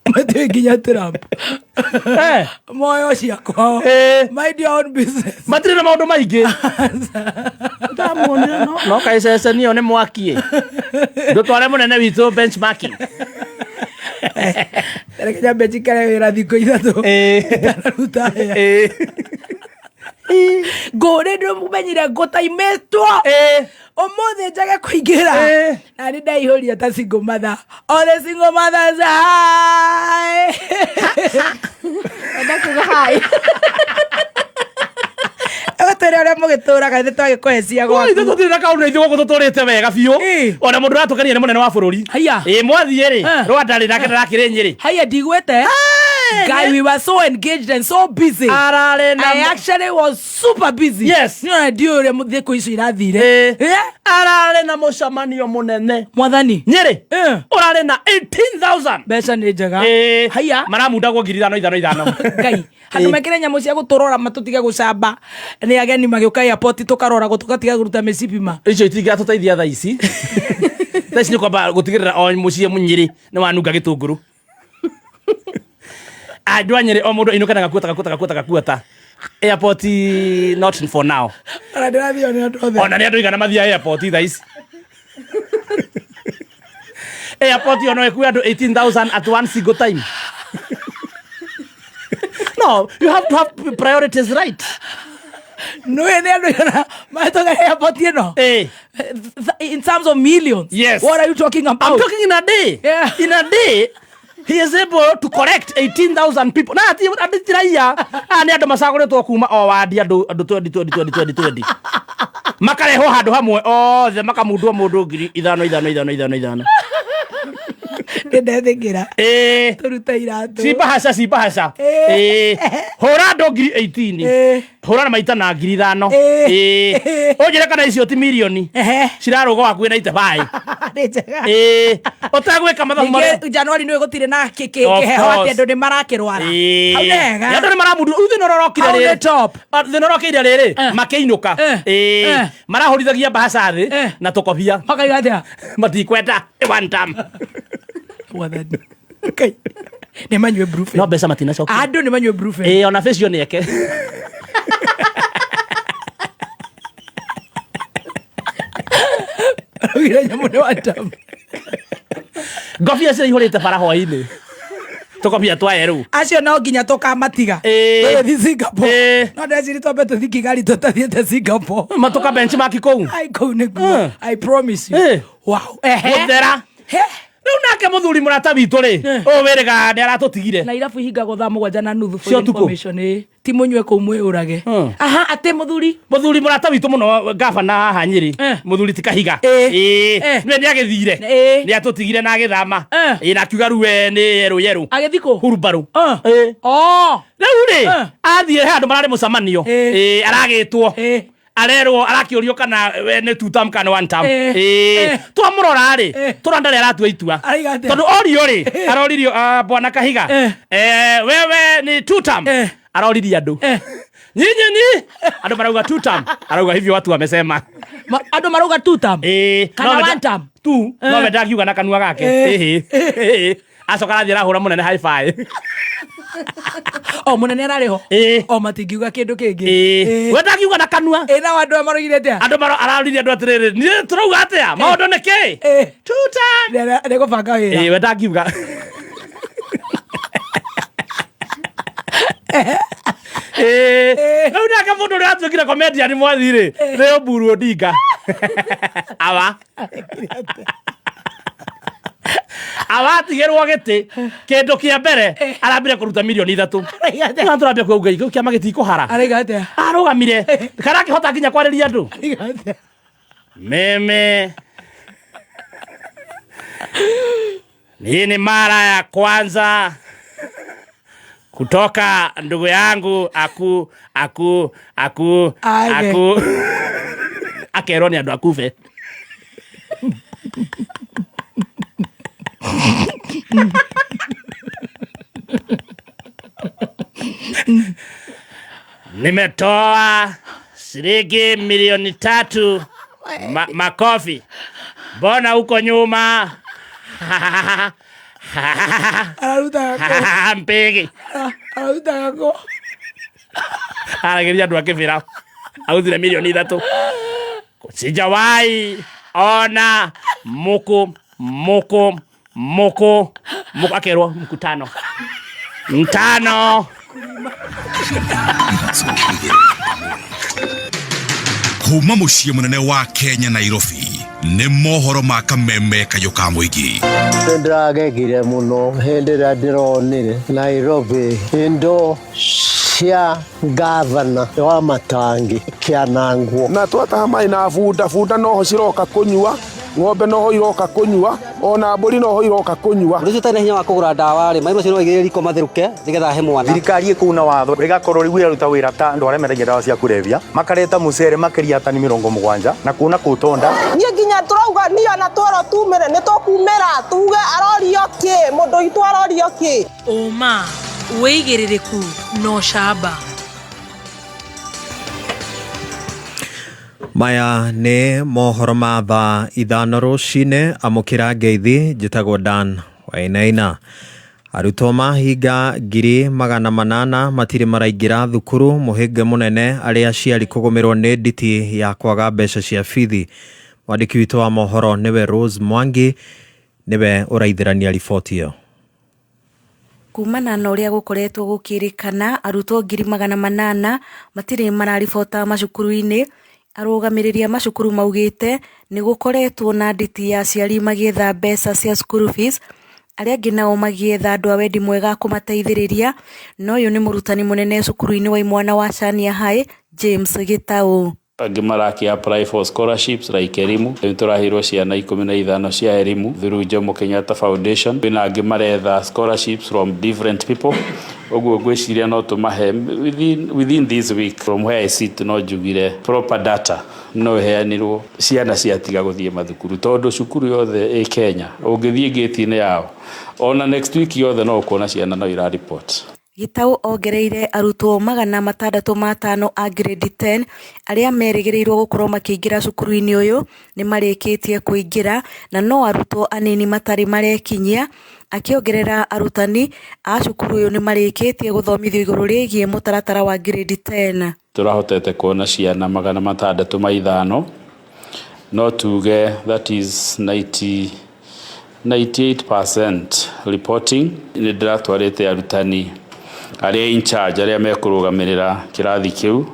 Matiũĩ nginya Trump. Moyo cia kwao. Mind your own business. Matirĩ na maũndũ maingĩ. Ndamuonire no kaĩ ceceni ĩyo nĩ mwaki ĩ. Ndũtware mũnene witũ benchmarking. Reke nyambe njikare wĩra thikũ 3. Itanaruta hĩa. Ngũ nĩ ndĩmenyire ngũ taimĩtwo. Ũmũthĩ njage kũingĩra. Na nĩ ndaihũria ta single mother. All the single mothers, hi. Enda kuga hi. Ĩgũtwĩre ũrĩa mũgĩtũraga ithuĩ twagĩkũhecia gwaku. Ithuĩ tũtirĩ na kaũndũ ithuĩ gũkũ tũtũrĩte wega biũ. Ona mũndũ ũratũkenia nĩ mũnene wa bũrũri. Haiya. Ĩ mwathiĩ rĩ, Rwanda rĩ nake ndarakĩrĩ Nyĩrĩ. Haiya ndigwĩte. Guy, we were so engaged and so busy. Ararĩ na I actually was super busy. Yes. Nĩ ona ndiũĩ ũrĩa thikũ icio irathire. Ararĩ na mũcemanio mũnene. Mwathani. Nyĩrĩ. Ũrarĩ na 18,000. Mbeca nĩ njega. Haiya. Maramundagwo ngiri ithano ithano ithano. Ngai. Handũ mekĩre nyamũ cia gũtũrora matũtige gũcamba nĩ ageni magĩũka airport tũkaroragwo tũgatiga kũruta mĩcibi ma. Icio itingĩratũteithia thaa ici. Thaa ici nĩ kwamba gũtigĩrĩra o mũciĩ Nyĩrĩ nĩ wanunga gĩtũngũrũ. Andũ a Nyĩrĩ o mũndũ ainũke na gakuota gakuota gakuota gakuota. Airport not for now. Ona ndĩrathiĩ nĩ andũ othe. Ona nĩ andũ igana mathiaga airport thaa ici. Airport ĩyo no ĩkue andũ 18,000 at one single time. No, you have to have priorities right. Nĩũĩ nĩ andũ igana mahĩtũka airport ĩno? In terms of millions. Yes. What are you talking about? I'm talking in a day. Yeah. In a day, he is able to collect 18,000 people. Na ati andũ ti raia. Aya nĩ andũ macagũrĩtwo kuma o wadi andũ andũ 20 20 20 20 20. Makarehwo handũ hamwe othe makamundwo mũndũ ngiri ithano ithano ithano ithano ithano. Nĩ ndetĩkĩra. Tũrute iratũ. Cibahaca cibahaca. Hũra andũ ngiri 18. Hũra na maita na ngiri ithano. Ũnjĩre kana icio ti mirioni. Cirarũga hakuhĩ na itebaĩ. Nĩ njega. Ũtagwĩka mathabu marĩa. Ningĩ Januari nĩ gũtirĩ na Of kĩheho atĩ course. andũ nĩ marakĩrwara. Hau nĩ hega. Andũ nĩ maramundwo. Rĩu thĩna ũrĩa ũrokire Hau nĩ rĩrĩ. top. Thĩna ũrokire rĩrĩ makĩinũka. Marahũrithagia mbahaca thĩ na tũkobia. Makaiga atĩa? Matikwenda. One time. Mwathani. Ngai. Nĩ manyue Brufen. No mbeca matinacokia. Andũ nĩ manyue Brufen. Ona facial nĩ eke. Araugire nyamũ nĩ one time. Ngobia ciraihũrĩte bara hwainĩ. Tũkobia twa yerũ. Acio no nginya tũkamatiga. Tũgĩthiĩ Singapore. No ndĩreciria twambe tũthiĩ Kigali tũtathiĩte Singapore. Matũka benchmark kũu. Ai kũu nĩkuo. I promise you. Wow. Ehe. Gũthera. Rĩu nake mũthuri mũrata witũ rĩ, ũyũ wĩrĩga nĩ aratũtigire. Na irabu ihingagwo thaa mũgwanja na nuthu for Cia ũtukũ. information, ĩ. Ti mũnyue kũu mwĩũrage. Aha, atĩ mũthuri. Mũthuri mũrata witũ mũno gabana haha Nyĩrĩ. Mũthuri ti Kahiga. Ĩĩ. Nĩwe nĩ agĩthire. Nĩ atũtigire na agĩthama. Ĩĩ na akiuga rĩu we nĩ yerũ yerũ. Agĩthiĩ kũ? Hurumbarũ. Oh. Rĩu rĩ, athiĩ he handũ mararĩ mũcemanio. Ĩĩ aragĩtwo. Arerwo arakĩũrio kana we nĩ two term kana one term. Ĩĩ. Twamũrora rĩ, tũrona ndarĩ aratua itua. Arauga atĩa? Tondũ orio rĩ, aroririo bwana Kahiga. Wewe ni two term. Aroririe andũ. Nyinyi ni andũ marauga two term. Arauga hivyo watu wamesema. Andũ marauga two term. Kana No, one term. Tu, no we ndakiuga na kanua gake. Ĩhĩ. Acoka arathiĩ arahũra mũnene high five. O mũnene ararĩ ho. O matingiuga kĩndũ kĩngĩ. We ndakiuga na kanua. Ĩ nao andũ aya maroigire atĩa? Andũ araririe andũ atĩrĩrĩ, niĩ tũrauga atĩa? Maũndũ nĩ kĩ? Two term. Nĩ gũbanga wĩra. Ĩĩ we ndakiuga. Rĩu nake mũndũ ũrĩa atuĩkire comedian mwathi rĩ, nĩ Oburu Odinga. Awa. Awatigĩrwo gĩtĩ kĩndũ kĩa mbere arambire kũruta mirioni 3. Nĩ tũrambia kuga ngai kĩama gĩtikũhara. Araiga atĩa? Arũgamire karakĩhota nginya kwarĩria andũ. Araiga atĩa? Mimi hii ni mara ya kwanza kutoka ndugu yangu aku aku aku Age. aku akerwo nĩ andũ akube. Nimetoa shilingi milioni 3. Makofi. Mbona huko nyuma? Ararutaga kũ? Mpigi. Ararutaga kũ? Aragĩria andũ a Kĩbĩra. Arutire mirioni 3. Sijawahi ona muku muku muku muku akerwo mkutano mtano. Kuma mũciĩ mũnene wa Kenya Nairobi nĩ mohoro ma kameme kayũ ka mũingĩ. Nĩ ndĩragegire mũno hĩndĩ ĩrĩa ndĩronire Nairobi indo cia ngavana wa Matangi kĩanangwo. Na twataha maĩ na bunda bunda noho ciroka kũnyua, ng'ombe noho iroka kũnyua, ona mbũri noho iroka kũnyua. Ũndũ ũcio ũtarĩ na hinya wa kũgũra ndawa rĩ, maĩ macio no aigĩrĩre riko matherũke nĩgetha ahe mwana. Thirikari ĩkuna watho ĩgakorwo rĩu ĩraruta wĩra ta andũ arĩa mendagia ndawa cia kũrebia makareta mũcere makĩria tani 70 na kuona kũtonda. Niĩ nginya tũrauga niĩ ona twerwo tumĩre nĩ tũkumĩra tuge arorio kĩ mũndũ witũ arorio kĩ. Ũma, wĩigĩrĩrĩku na ũcamba. Maya nĩ mohoro ma thaa 5 rũcinĩ. Amũkĩra ngeithi, njĩtagwo Dan Wainaina. Arutwo mahinga 800,000 matirĩ maraingĩra thukuru, mũhĩnga mũnene arĩa aciari kũgũmĩrwo nĩ nditi ya kwaga mbeca cia bithi. Mwandĩki witũ wa mohoro nĩwe Rose Mwangi, nĩwe ũraithĩrania riboti ĩyo. Kumana na ũrĩa gũkoretwo gũkĩrĩkana arutwo 800,000 matirĩ mararibota macukuru-inĩ. Arũgamĩrĩri a macukuru maugĩte nĩ gũkoretwo na nditi ya aciari magĩetha mbeca cia school fees, arĩa angĩ nao magĩetha andũ a wendi mwega kũmateithĩrĩria. Na ũyũ nĩ mũrutani mũnene cukuru-inĩ wa imwana wa Chania High, James Gĩtaũ. Angĩ maraki apply for scholarships like elimu. Nĩ tũraheirwo ciana 15 cia elimu through Jomo Kenyatta Foundation. Kwĩna angĩ maretha scholarships from different people. Ũguo ngwĩciria no tũmahe within this week. From where I sit no njugire proper data no ĩheanirwo ciana ciatiga gũthiĩ mathukuru, tondũ cukuru yothe ĩ Kenya ũngĩthiĩ gate-inĩ yao ona next week yothe no ũkuona ciana no ira report. Gĩtaũ ongereire arutwo 605 a grade 10 arĩa merĩgĩrĩirwo gũkorwo makĩingĩra cukuru-inĩ ũyũ nĩ marĩkĩtie kũingĩra, na no arutwo anini matarĩ marekinyia. Akĩongerera arutani a cukuru ũyũ nĩ marĩkĩtie gũthomithio igũrũ rĩgiĩ mũtaratara wa grade 10. Tũrahotete kuona ciana 605, no tuge that is 98% reporting. Nĩ ndĩratwarĩte arutani arĩa in charge, arĩa mekũrũgamĩrĩra kĩrathi kĩu,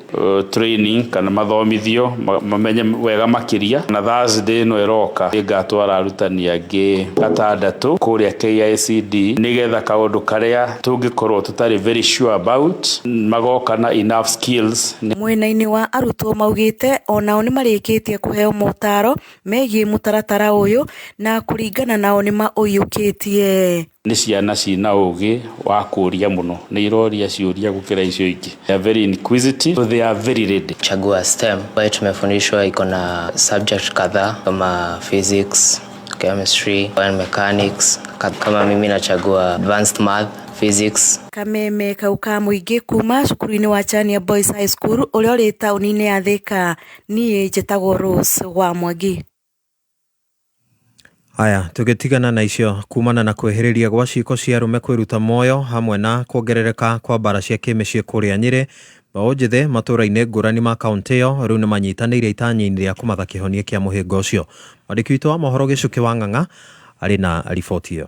training kana mathomithio mamenye wega makĩria. Na Thursday ĩno ĩroka nĩngatwara arutani angĩ 6 kũrĩa KICD nĩgetha kaũndũ karĩa tũngĩkorwo tũtarĩ very sure about magoka na enough skills. Mwena-inĩ wa arutwo maugĩte onao nĩ marĩkĩtie kũheo motaro megiĩ mũtaratara ũyũ na kũringana nao nĩ maũiyũkĩtie. Nĩ ciana cina ũgĩ wa kũria mũno, nĩ iroria ciũria gũkĩra icio ingĩ. They are very inquisitive, so they are very ready. Chagua STEM ambayo tumefundishwa iko na subject kadhaa kama physics, chemistry, mechanics. Kama mimi nachagua advanced math, physics. Kameme kau ka mũingĩ kuma cukuru-inĩ wa Chania Boys High School ũrĩa ũrĩ taũni-inĩ ya Thika. Niĩ njĩtagwo Rose wa Mwangi. Haya, tũgĩtigana na icio kumana na kwĩhĩrĩria gwa ciĩko cia arũme kwĩruta muoyo hamwe na kuongerereka kwa mbara cia kĩmĩciĩ kũrĩa Nyĩrĩ, mbeũ njĩthĩ matũũra-inĩ ngũrani ma kaũntĩ ĩyo rĩu nĩmanyitanĩire itanya-inĩ rĩa kũmatha kĩhonia kĩa mũhĩnga ũcio. Mwandĩki witũ wa mohoro Gĩcukĩ wa Ng'ang'a arĩ na riboti ĩyo.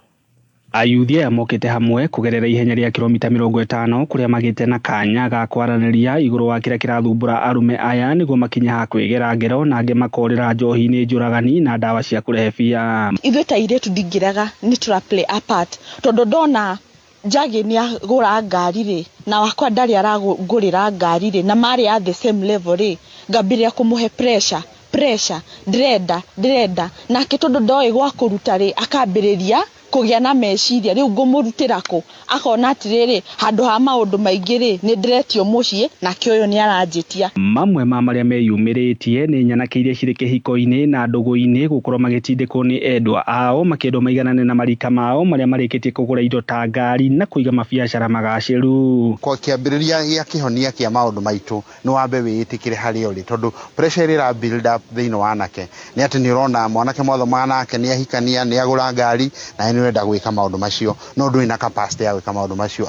Ayuthi aya mokĩte hamwe kũgerera ihenya rĩa kilomita 50 kũrĩa magĩte na kanya ga kwaranĩria igũrũ wa kĩrĩa kĩrathumbũra arũme aya nĩguo makinye ha kwĩgera ngero na angĩ makorĩra njohi-inĩ njũragani na ndawa cia kũrebia. Ithuĩ ta airĩtu ndingĩrega nĩ tũra play a part tondũ ndona Njagĩ nĩ agũra ngari rĩ, na wakwa ndarĩ arangũrĩra ngari rĩ, na marĩ at the same level rĩ, ngambĩrĩria kũmũhe pressure, pressure, ndĩrenda, ndĩrenda, nake tondũ ndoĩ gwa kũruta rĩ, akambĩrĩria kũgĩa na meciria, rĩu ngũmũrutĩra kũ? Akona atĩrĩrĩ, handũ ha maũndũ maingĩ rĩ, nĩ ndĩretio mũciĩ, nake ũyũ nĩ aranjĩtia. Mamwe ma marĩa meyumĩrĩtie nĩ nyanake iria cirĩ kĩhiko-inĩ na ndũgũ-inĩ gũkorwo magĩtindĩkwo nĩ endwa ao makĩendwo maiganane na marika mao marĩa marĩkĩtie kũgũra indo ta ngari na kũiga mabiacara magacĩru. Kwa kĩambĩrĩria gĩa kĩhonia kĩa maũndũ maitũ nĩ wambe wĩĩtĩkĩre harĩa ũrĩ tondũ pressure ĩrĩa ĩra build up thĩinĩ wa anake nĩ atĩ nĩ ũrona mwanake mwathomaga nake nĩ ahikania nĩ agũra ngari nawe nĩ ũrenda gwĩka maũndũ macio no ndũrĩ na capacity ya gwĩka maũndũ macio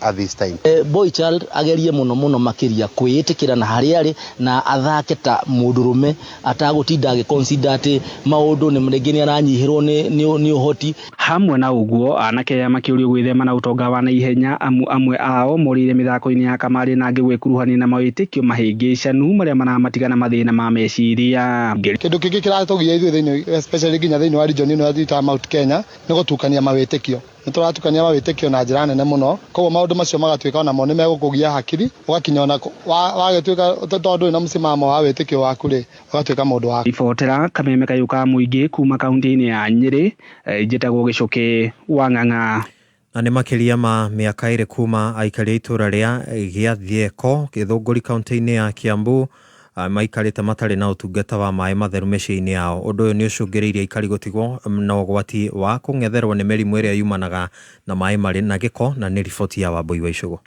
at this time. Boy child agerie mũno mũno makĩria kwĩĩtĩkĩra na harĩa arĩ na athake ta mũndũrũme atagũtinda agĩ consider atĩ maũndũ nĩ rĩngĩ nĩ aranyihĩrwo nĩ ũhoti. Hamwe na ũguo anake aya makĩũrio gwĩthema na ũtonga wa naihenya amu amwe ao morĩire mĩthako-inĩ ya kamarĩ na angĩ gwĩkuruhania na mawĩtĩkio mahĩngĩcanu marĩa maramatiga na mathĩna ma meciria. Kĩndũ kĩngĩ kĩratũgia ithuĩ thĩinĩ especially nginya thĩinĩ wa region ĩno ya Mount Kenya nĩ gũtukania mawĩtĩkio. Nĩ tũratukania mawĩtĩkio na njĩra nene mũno, koguo maũndũ macio magatuĩka onamo nĩ megũkũgia hakiri, ũgakinya ona wagĩtuĩka tondũ ndũrĩ na mũsimamo wa wĩtĩkio waku rĩ, ũgatuĩka mũndũ wa Ribotera kameme kayũ ka mũingĩ kuma kaunti-inĩ ya Nyĩrĩ, njĩtagwo Gĩcũkĩ wa Ng'ang'a. Na nĩ makĩria ma mĩaka ĩrĩ kuma aikari a itũra rĩa Gĩathieko Gĩthũngũri kaunti-inĩ ya Kiambu maikarĩte matarĩ na ũtungata wa maĩ matheru mĩciĩ-inĩ yao. Ũndũ ũyũ nĩ ũcũngĩrĩirie aikari gũtigwo na ũgwati wa kũng'etherwo nĩ mĩrimũ ĩrĩa yumanaga na maĩ marĩ na gĩko, na nĩ riboti ya Wambui wa Icũgũ.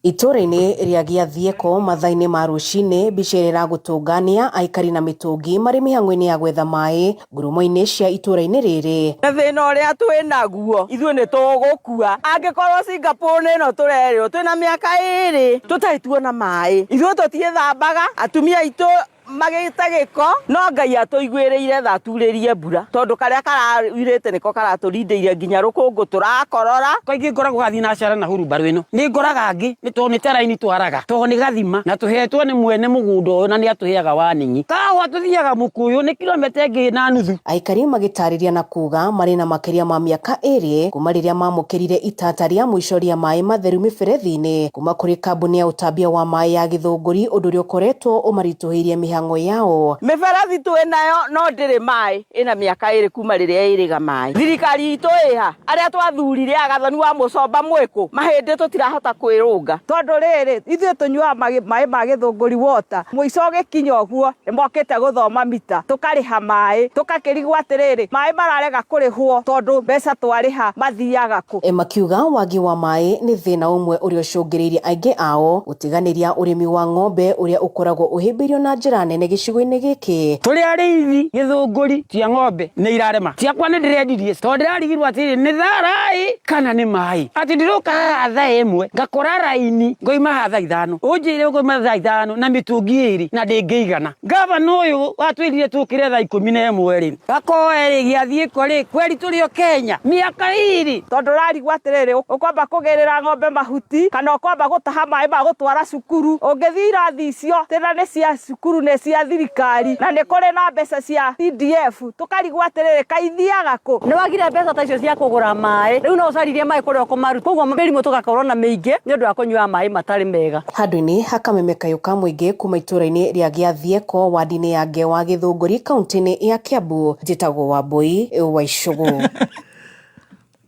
Itũra-inĩ rĩa Gĩathieko mathaa-inĩ ma rũcinĩ mbica ĩrĩa ĩragũtũngania aikari na mĩtũngi marĩ mĩhang'o-inĩ ya gwetha maĩ ngurumo-inĩ cia itũra-inĩ rĩrĩ. Na thĩna ũrĩa twĩ naguo ithuĩ nĩ tũgũkua angĩkorwo Singapore nĩ ĩno tũrerĩrwo twĩna mĩaka ĩrĩ tũtarĩ tuona maĩ, ithuĩ tũtiĩthambaga, atumia aitũ magĩte gĩko, no Ngai atũiguĩrĩire tha aturĩrie mbura tondũ karĩa karaurĩte nĩko karatũrindĩire nginya rũkũngũ tũrakorora. Kaingĩ ngoragwo gathiĩ na cara na hurumbarũ ĩno nĩ ngoraga angĩ nĩ tondũ nĩ taraini twaraga tondũ nĩ gathima na tũhetwo nĩ mwene mũgũnda ũyũ na nĩ atũheaga waningi. Kahũa tũthiaga mũkũyũ nĩ kilomita ĩngĩ na nuthu. Aikari magĩtarĩria na kuga marĩ na makĩria ma mĩaka ĩrĩ kuma rĩrĩa mamũkĩrire itata rĩa mũico rĩa maĩ matheru mĩberethi-inĩ kuma kũrĩ kambuni ya ũtambia wa maĩ ya Gĩthũngũri, ũndũ ũrĩa ũkoretwo ũmaritũhĩirie mĩhang'o yao. Mĩberethi twĩ nayo no ndĩrĩ maĩ, ĩna mĩaka ĩrĩ kuma rĩrĩa ĩrĩga maĩ. Thirikari itũ ĩha arĩa twathurire agathoni wa mũcomba mwĩkũ mahĩndĩ tũtirahota kwĩrũnga tondũ rĩrĩ ithuĩ tũnyuaga maĩ ma Gĩthũngũri water mũico ũgĩkinya ũguo nĩ mokĩte gũthoma mita tũkarĩha maĩ tũgakĩrigwo atĩrĩrĩ maĩ mararega kũrĩhwo tondũ mbeca twarĩha mathiaga kũ. Makiuga wagi wa maĩ nĩ thĩna ũmwe ũrĩa ũcũngĩrĩirie aingĩ ao gũtiganĩria ũrĩmi wa ng'ombe ũrĩa ũkoragwo ũhĩmbĩirio na njĩra nene gĩcigo-inĩ gĩkĩ. Tũrĩ arĩithi Gĩthũngũri cia ng'ombe nĩ irarema ciakwa nĩ ndĩrendirie tondũ ndĩrarigirwo atĩrĩ nĩ tharaĩ kana nĩ maĩ atĩ ndĩroka haha thaa ĩmwe ngakora raini ngoima haha thaa ithano ũnjĩre ngoima thaa ithano na mĩtũngi ĩrĩ na ndĩngĩigana. Gavana ũyũ watwĩrire tũkĩre thaa 11 rĩ gakoe rĩ Gĩathiĩko rĩ kweri tũrĩ o Kenya mĩaka ĩrĩ tondũ ũrarigwo atĩrĩrĩ ũkwamba kũgĩrĩra ng'ombe mahuti kana ũkwamba gũtaha maĩ ma gũtwara cukuru ũngĩthiĩ irathi icio tena nĩ cia cukuru nĩ cia thirikari na nĩ kũrĩ na mbeca cia CDF tũkarigwo atĩrĩrĩ kaithiaga kũ. Nĩ wagire mbeca ta icio cia kũgũra maĩ rĩu no ũcaririe maĩ kũrĩa ũkũmaruta koguo mĩrimũ tũgakorwo na mĩingĩ nĩ ũndũ wa kũnyua maĩ matarĩ mega. Handũ-inĩ ha kameme kayũ ka mũingĩ kuma itũra-inĩ rĩa Gĩathieko wadi-inĩ ya Ngewa Gĩthũngũri kaunti-inĩ ya Kiambu njĩtagwo Wambui wa Icũgũ.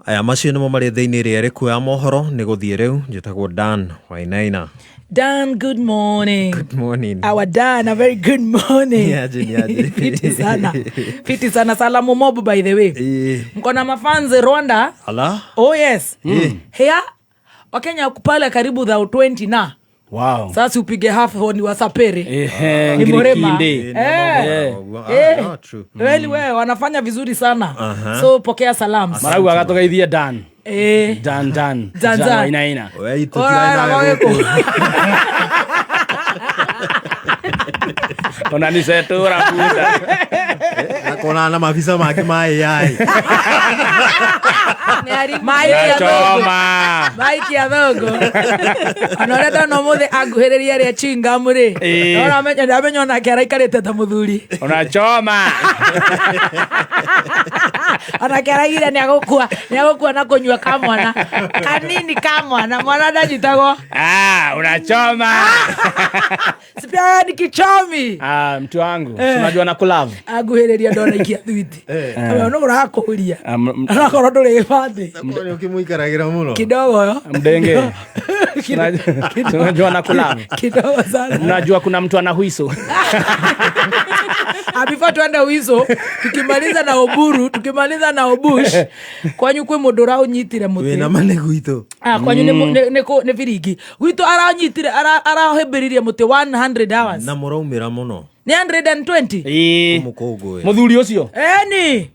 Aya macio nĩmo marĩ thĩinĩ rĩa rĩkuoya mohoro nĩ gũthiĩ rĩu njĩtagwo Dan Wainaina. Dan, good morning. Good morning. Our Dan, a very good morning. Niaje, niaje. Fiti sana. Fiti sana. Salamu mob, by the way. Mko na mafanze Rwanda? Ala? Oh yes. Here, Wakenya pale karibu thou 20 na. Wow. Sasa upige half ni wasapere. Ehe, Ni Morema. Ngirikinde. True. Well, we wanafanya vizuri sana. So pokea salamu. Marauga gatogeithie Dan. Dan Dan. Dan, Dan. Wainaina. We Ora, Unanisetura buda. Akonana na maafisa make ma AI. Maiki Choma. Maiki ya thogo ona ũrĩa ndona ũmũthĩ anguhĩrĩria rĩa chewing gum rĩ Ĩĩ. ndamenya ndamenya onake araikarĩte ta mũthuri Unachoma. onake araigire nĩagũkua nĩagũkua na kũnyua ka mwana kanini ka mwana mwana ndanyitagwo Ah, unachoma. sipia ni kichomi Ah, mtu wangu. Eh. Si Unajua na kulove. anguhĩrĩria ndona ikia thwiti Eh. no ũrakũria Ah, m- onakorwo ndũrĩ gĩbandĩ Nĩ ũkĩmũikaragĩra mũno. kidogo yo Mdenge. Unajua na kulove. kidogo sana Unajua kuna mtu ana huiso. Ah, before tuende wizo tukimaliza na oburu tukimaliza na obush kwanyu kwĩ mũndũ ũraũnyitire Wĩna mũtĩ ma nĩ gwitũ. Ah, kwanyu nĩ mu- nĩ- nĩ kũ- nĩ biringi gwitũ aranyitire arahĩmbĩririe mũtĩ 100 hours Na mũraumĩra mũno. nĩ 120 Ĩĩ. Mũkũngũĩra. Mũthuri ũcio. eni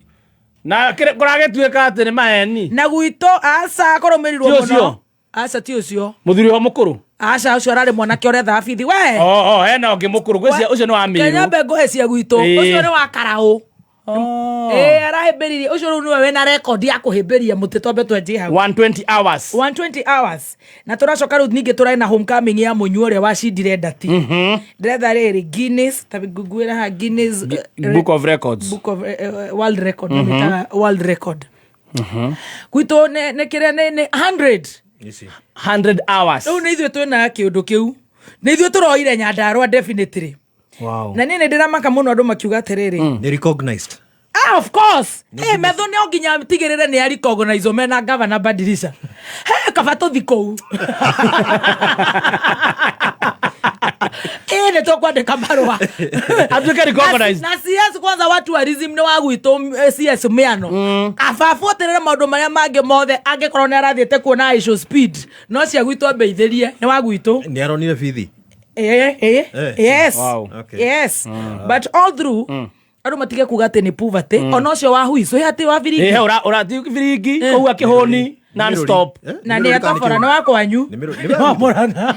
Na kũragĩtuĩka atĩ nĩ maheni. na gwitũ aca kũrũmĩrĩrwo Ti ũcio? mũno aca ti ũcio Mũthuri ũcio mũkũrũ. aca ũcio ararĩ mwanake ũrethaga bithi we Oh, oh, hena ũngĩ mũkũrũ. Gwĩciria ũcio nĩ wa Mĩrũ. kenya mbe ngũhe cia gwitũ Ĩĩ. ũcio nĩ wa karaũ ĩĩ arahĩmbĩririe ũcio rĩu nĩwe wĩna rekondi ya kũhĩmbĩria mũtĩ twambe twenjie hau 120 hours. 120 hours na tũracoka rĩu ningĩ tũrarĩ na homecoming ya mũnyua ũrĩa wacindire ndati ndĩretha rĩrĩ Guinness ta nguĩra haha Guinness Book of Records. book of world record mm world record gwitũ nĩ kĩrĩa nĩ 100 100 hours. rĩu nĩ ithuĩ twĩna kĩũndũ kĩu nĩ ithuĩ tũroire nyandarũa definitely Wow. na niĩ nĩ ndĩramaka mũno andũ makiuga atĩrĩrĩ Nĩ recognized. Ah, of course. Eh, metho nĩ nginya tigĩrĩre nĩ aricognizwo mena gavana badirisha. He, kaba tũthi kũu. Ĩ nĩ tũkwandĩka marũa. Atuĩke recognized. Na CS kwanza wa tourism nĩ wa gwitũ CS mĩano. Kaba abuatĩrĩre maũndũ marĩa mangĩ mothe angĩkorwo nĩ arathiĩte kuona Aisho Speed. No cia gwitũ ambeithĩrie nĩ wa gwitũ. Nĩ aronire bithi. Eh. Yes. Wow. Okay. Yes. But all through andå matige kuga atä nä poverty ona å cio wa huico atä wa biringi Ĩĩ, ũra ũra ti biringi kũu akĩhũni non stop. na nä atobora nä wa kwanyu Nĩ wa Murang'a.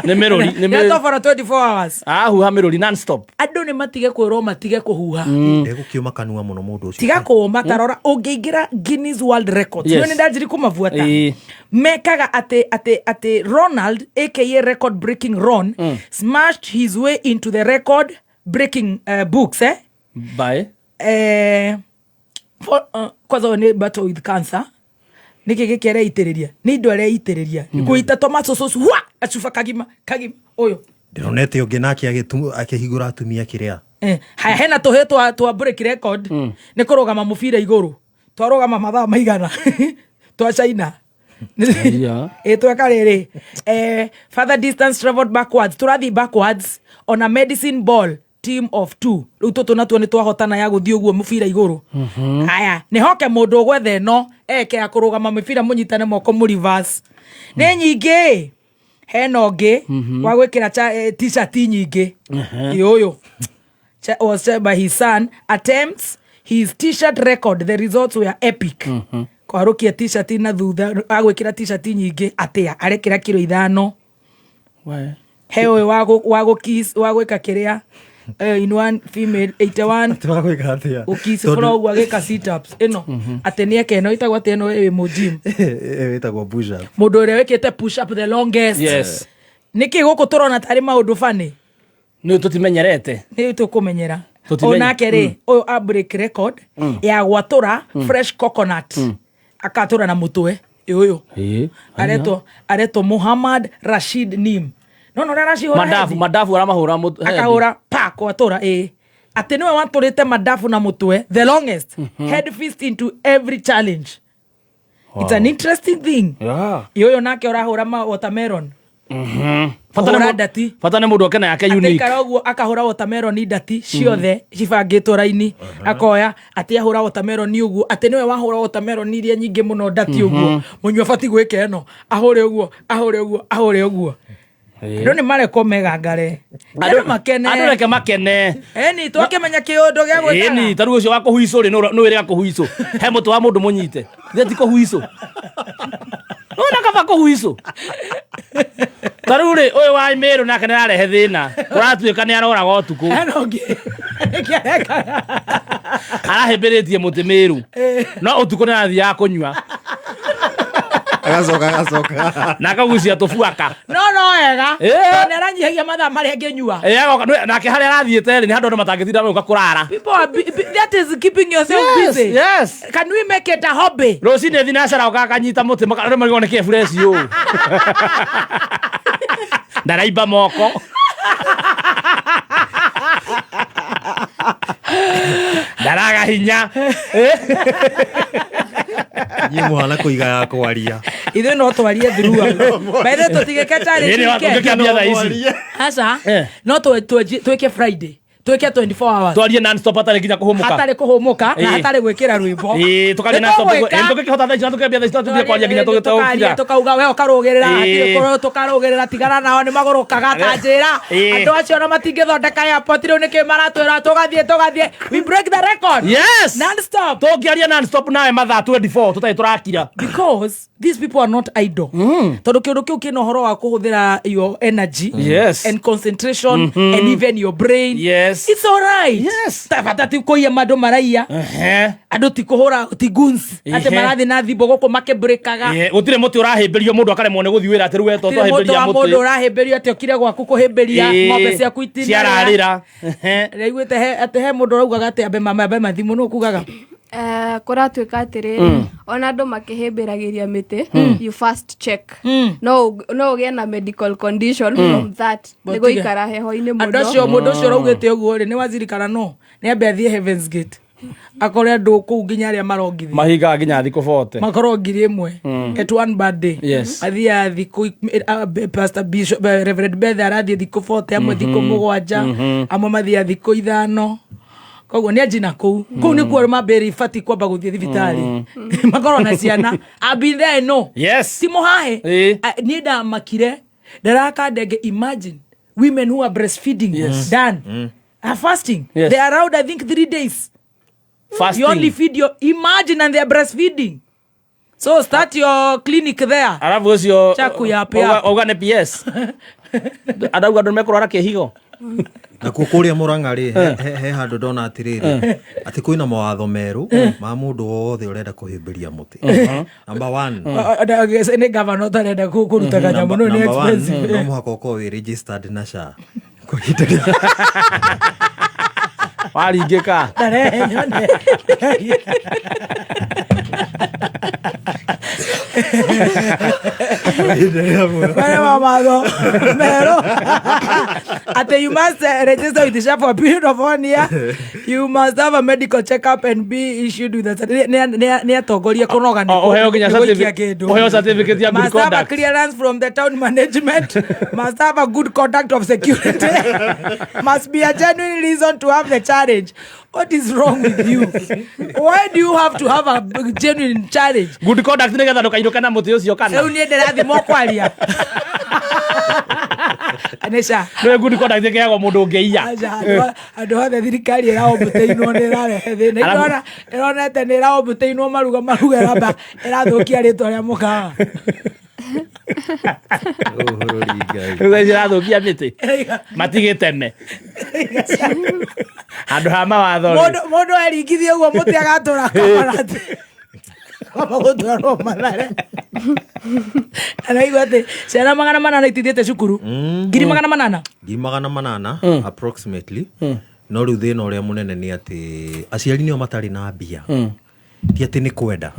Nĩ mĩrũri, nĩ nä mĩrũri. atobora 24 hours Ahuha mĩrũri non stop. andå nä matige kwä rwo matige kå huha Ndegũkĩũma kanua mũno mũndũ ũcio. tiga kå ma tarora å ngä ingä ra Guinness World Records Yes. yes. nä ndanjiri kå mabuata Ĩĩ. mekaga atä atä atä Ronald aka record breaking Ron smashed his way into the record breaking books eh? Bye. Kwanza ũyũ nĩ battle with cancer nĩkĩ gĩkĩ areitĩrĩria nĩ indo areitĩrĩria mm. kũita tomato sauce hwa acuba kagima kagima ũyũ Ndĩronete ũngĩ nake akĩhingũra atumia kĩrĩa. Eh, haya hena tũhĩ twa twa break record nĩ kũrũgama mũbira igũrũ twarũgama mathaa maigana twa China Yeah. ĩ tweka rĩrĩ eh, further distance traveled backwards tũrathiĩ backwards on a medicine ball team of two rĩu tũtũ natuo nĩ twahotana ya gũthiĩ ũguo mũbira igũrũ haya nĩ hoke mũndũ ũgwetha ĩno eke ya kũrũgama mĩbira mũnyitane moko mũ reverse nĩ nyingĩ hena ũngĩ wa gwĩkĩra t-shirt nyingĩ ĩ ũyũ was shared by his son attempts his t-shirt record the results were epic kwarũkia t-shirt na thutha agwĩkĩra t-shirt nyingĩ atĩa arekĩra kiro ithano he ũyũ wa gwĩka kĩrĩa in one female 81 Tũragwĩka atĩa? gũkiss floor ũguo agĩka sit-ups ĩno atĩ nĩ eke ĩno ĩtagwo atĩ ĩno ĩ mũgym Ĩtagwo push up. mũndũ ũrĩa wĩkĩte push up the longest Yes. nĩkĩ gũkũ tũrona tarĩ maũndũ funny Nĩ tũtimenyerete. nĩ tũkũmenyera Tũtimenya- onake rĩ ũyũ a break record ya gwatũra fresh coconut akatũra na mũtwe ĩ ũyũ Ĩĩ. aretwo Muhammad Rashid Nim no no ũrĩa aracihũra Madafu, hendi. madafu aramahũra akahũra pa gwatũra ĩ atĩ nĩwe watũrĩte madafu na mũtwe the longest head fist into every challenge it's an interesting thing Yeah. ĩ ũyũ nake ũrahũra ma watermelon Bata nĩ Kũhũra ndati. Bata nĩ mũndũ oke na yake unique. Ataikara ũguo akahũra watermelon ndati ciothe cibangĩtwo raini akoya atĩ ahũra watermelon ũguo atĩ nĩwe wahũra watermelon iria nyingĩ mũno ndati ũguo mũnyua abati gwĩka ĩno ahũre ũguo ahũre ũguo ahũre ũguo andũ nĩ marekwo megangare andũ makene Andũ reke makene. eni twakĩmenya kĩũndũ gĩa gwĩkaga Ĩni, ta rĩu ũcio wa kũhuicũ rĩ nĩ wĩrĩga kũhuicũ. He mũtwe wa mũndũ mũnyite. Ithe ti kũhuicũ. Nona kaba kũhuicũ. Ta Ta rĩu rĩ, ũyũ wa Mĩrũ nake nĩ ararehe thĩna. Kũratuĩka nĩ aroraga ũtukũ. Hena ũngĩ. Nĩkĩ arekaga? Arahĩmbĩrĩtie mũtĩ Mĩrũ. No ũtukũ nĩ arathiaga kũnyua. Agacoka agacoka. Na akagucia tũbuaka. No no wega. Eh. Tondũ nĩ aranyihagia mathaa marĩa angĩnyua. Ĩ, agoka- nake harĩa arathiĩte rĩ, nĩ handũ andũ matangĩtinda magĩũka kũrara. People are that is keeping yourself Yes, busy. yes. Can we make it a hobby? Rũcinĩ thinacara oka akanyita mũtĩ andũ marigwo nĩ kĩ fresh ũũ. Ndaraimba moko. Ndaraga hinya. Inyuĩ mũhana kũiga ya kwaria. Ithuĩ no twarie throughout. By the way, tũtigĩke tarĩ Ĩĩ, nĩ wa- tũngĩkĩambia thaa ici. Aca. Eh. No twĩke Friday. Twĩke 24 hours. Twarie non-stop hatarĩ nginya kũhũmũka. Hatarĩ kũhũmũka na Ĩĩ. hatarĩ gwĩkĩra rwĩmbo. Ĩĩ, tũkaria Nĩ non-stop. tũgwĩka. Ĩĩ, tũngĩkĩhota thaa ici na tũkĩambia thaa ici no tũthiĩ kwaria nginya Tũkaria, tũgĩkira. tũkauga we ũkarũgĩrĩra Ĩĩ. hatirĩ kũrũ tũkarũgĩrĩra tigana nao nĩ magũrũkaga ta njĩra Ĩĩ. andũ acio ona matingĩthondeka airport rĩu nĩkĩ maratwĩra tũgathiĩ tũgathiĩ we break the record Yes. non-stop Tũngĩaria non-stop nawe mathaa 24 tũtarĩ tũrakira. Because these people are not idle tondu kindu kiu kina uhoro wa kuhuthira your energy Yes. and concentration and even your brain. Yes. It's all right. Yes. Bata ti kuiya mandu maraiya. Ehe. Andu ti kuhura ti guns ati Ehe. marathi na thimbo guku makĩbrĩkaga. Ĩĩ, gũtirĩ mũtĩ ũrahĩmbĩrio mũndũ akaremwo nĩ gũthiĩ wĩra atĩ rĩu wetwo Gũtirĩ mũtũ twahĩmbĩria wa mũndũ mũtĩ. ũrahĩmbĩrio atĩ okire gwaku kũhĩmbĩria Ĩĩ, ng'ombe ciaku itinarĩa. ciararĩra. Ehe. Ndaiguĩte atĩ he mũndũ ũraugaga atĩ ambe mambe mathimũ nũ kugaga. Kũratuĩka atĩrĩrĩ, ona andũ makĩhĩmbĩragĩria mĩtĩ, you first check no ũgĩe na medical condition from that nĩ gũikara heho-inĩ andũ mũno. acio mũndũ ũcio ũraugĩte ũguo rĩ nĩ waziri kana no nĩ ambe athiĩ Heaven's Gate akore andũ kũu nginya arĩa marongithia Mahingaga nginya thikũ 40. makorwo 1,000 at one birthday. Yes. Athiaga thikũ Pastor Bishop Reverend Beth arathiĩ thikũ 40 amwe thikũ 7 amwe mathiaga thikũ 5 koguo nĩ anjina kũu kũu nĩkuo mambĩrĩ ibatiĩ kwamba gũthiĩ thibitarĩ makorwo na ciana. I've been there, I know. Yes. Ti mũhahe. Ĩĩ. Niĩ ndamakire ndaraka ndenge. Imagine women who are breastfeeding. Yes. Done are fasting. Yes. They are around, I think, 3 days. Fasting. You only feed your, imagine, and they are breastfeeding, so start your clinic there. Arabu ũcio Chaku ya auga nĩ PS. Arauga andũ nĩmekũrwara kĩhigo. Nakuo kũrĩa Mũrang'a rĩ, he handũ ndona atĩrĩrĩ atĩ kwĩna mawatho merũ ma mũndũ wothe ũrenda kũhĩmbĩria mũtĩ. Number one. Nĩ gavana ũtarenda kũruta kanyamũ no nĩ Number one, expensive. no mũhaka ũkorwo wĩ registered na SHA. Kwa ihinda rĩa- Waringĩka. Ndarehe nyone. Kwa ihinda rĩa muoyo. Marĩa ma matho merũ atĩ you must register with SHA for a period of 1 year, you must have a medical checkup and be issued with a nĩ atongoria kũnoga nĩ Ũheo nginya nĩ gũikia certificate- kĩndũ. ũheo certificate ya good Must have a conduct. clearance from the town management, must have a good conduct of security, must be a genuine reason to have the challenge. What is wrong with you? Why do you have to have a genuine challenge? Good conduct nĩgetha ndũkainũke na mũtĩ ũcio kana. Rĩu niĩ ndĩrathimwo kwaria nĩca. Nĩwe good conduct ĩkĩheagwo mũndũ ũngĩiya. Aca, andũ othe thirikari ĩraombũtĩinwo nĩ ĩrarehe thĩna. Arabu- Ĩronete nĩ ĩraombũtĩinwo maruga maruga ĩramba ĩrathũkia rĩtwa rĩa mũkawa. Ũhũrũri Ngai. Rĩu thaa ici ĩrathũkia mĩtĩ. Matigĩteme. Handũ ha mawatho rĩ. Mũndũ eringithie ũguo mũtĩ agatũra kamarati kwamba gũtwarwo Mathare. Araigua atĩ ciana 800 itithiĩte cukuru 800,000. 800,000 approximately. No rĩu thĩna ũrĩa mũnene nĩ atĩ aciari nĩo matarĩ na mbia, ti atĩ nĩ kwenda.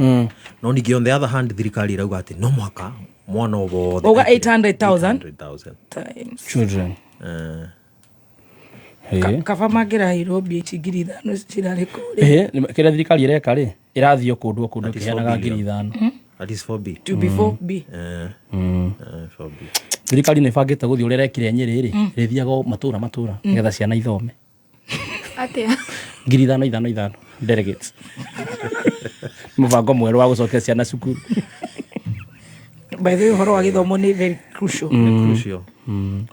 No ningĩ on the other hand thirikari ĩrauga atĩ no mũhaka mwana o wothe Uga aingĩre 800,000 800,000. Times. Children. Kaba mangĩraheirwo mbia ici 5,000 cirarĩ kũrĩa. Ĩhĩ, kĩrĩa thirikari ĩreka rĩ, ĩrathiĩ o kũndũ o kũndũ That is ĩkĩheanaga 4 billion. 5,000. That is 4B. To be 4B. 4B. Thirikari nĩ ĩbangĩte gũthiĩ ũrĩa ĩrekire Nyĩrĩ rĩ, ĩrĩthiaga o matũra matũra nĩgetha ciana ithome. Atĩa? 5,000 5 5 delegates. Mũbango mwerũ wa gũcokia ciana cukuru. By the way, ũhoro wa gĩthomo nĩ very crucial. Crucial.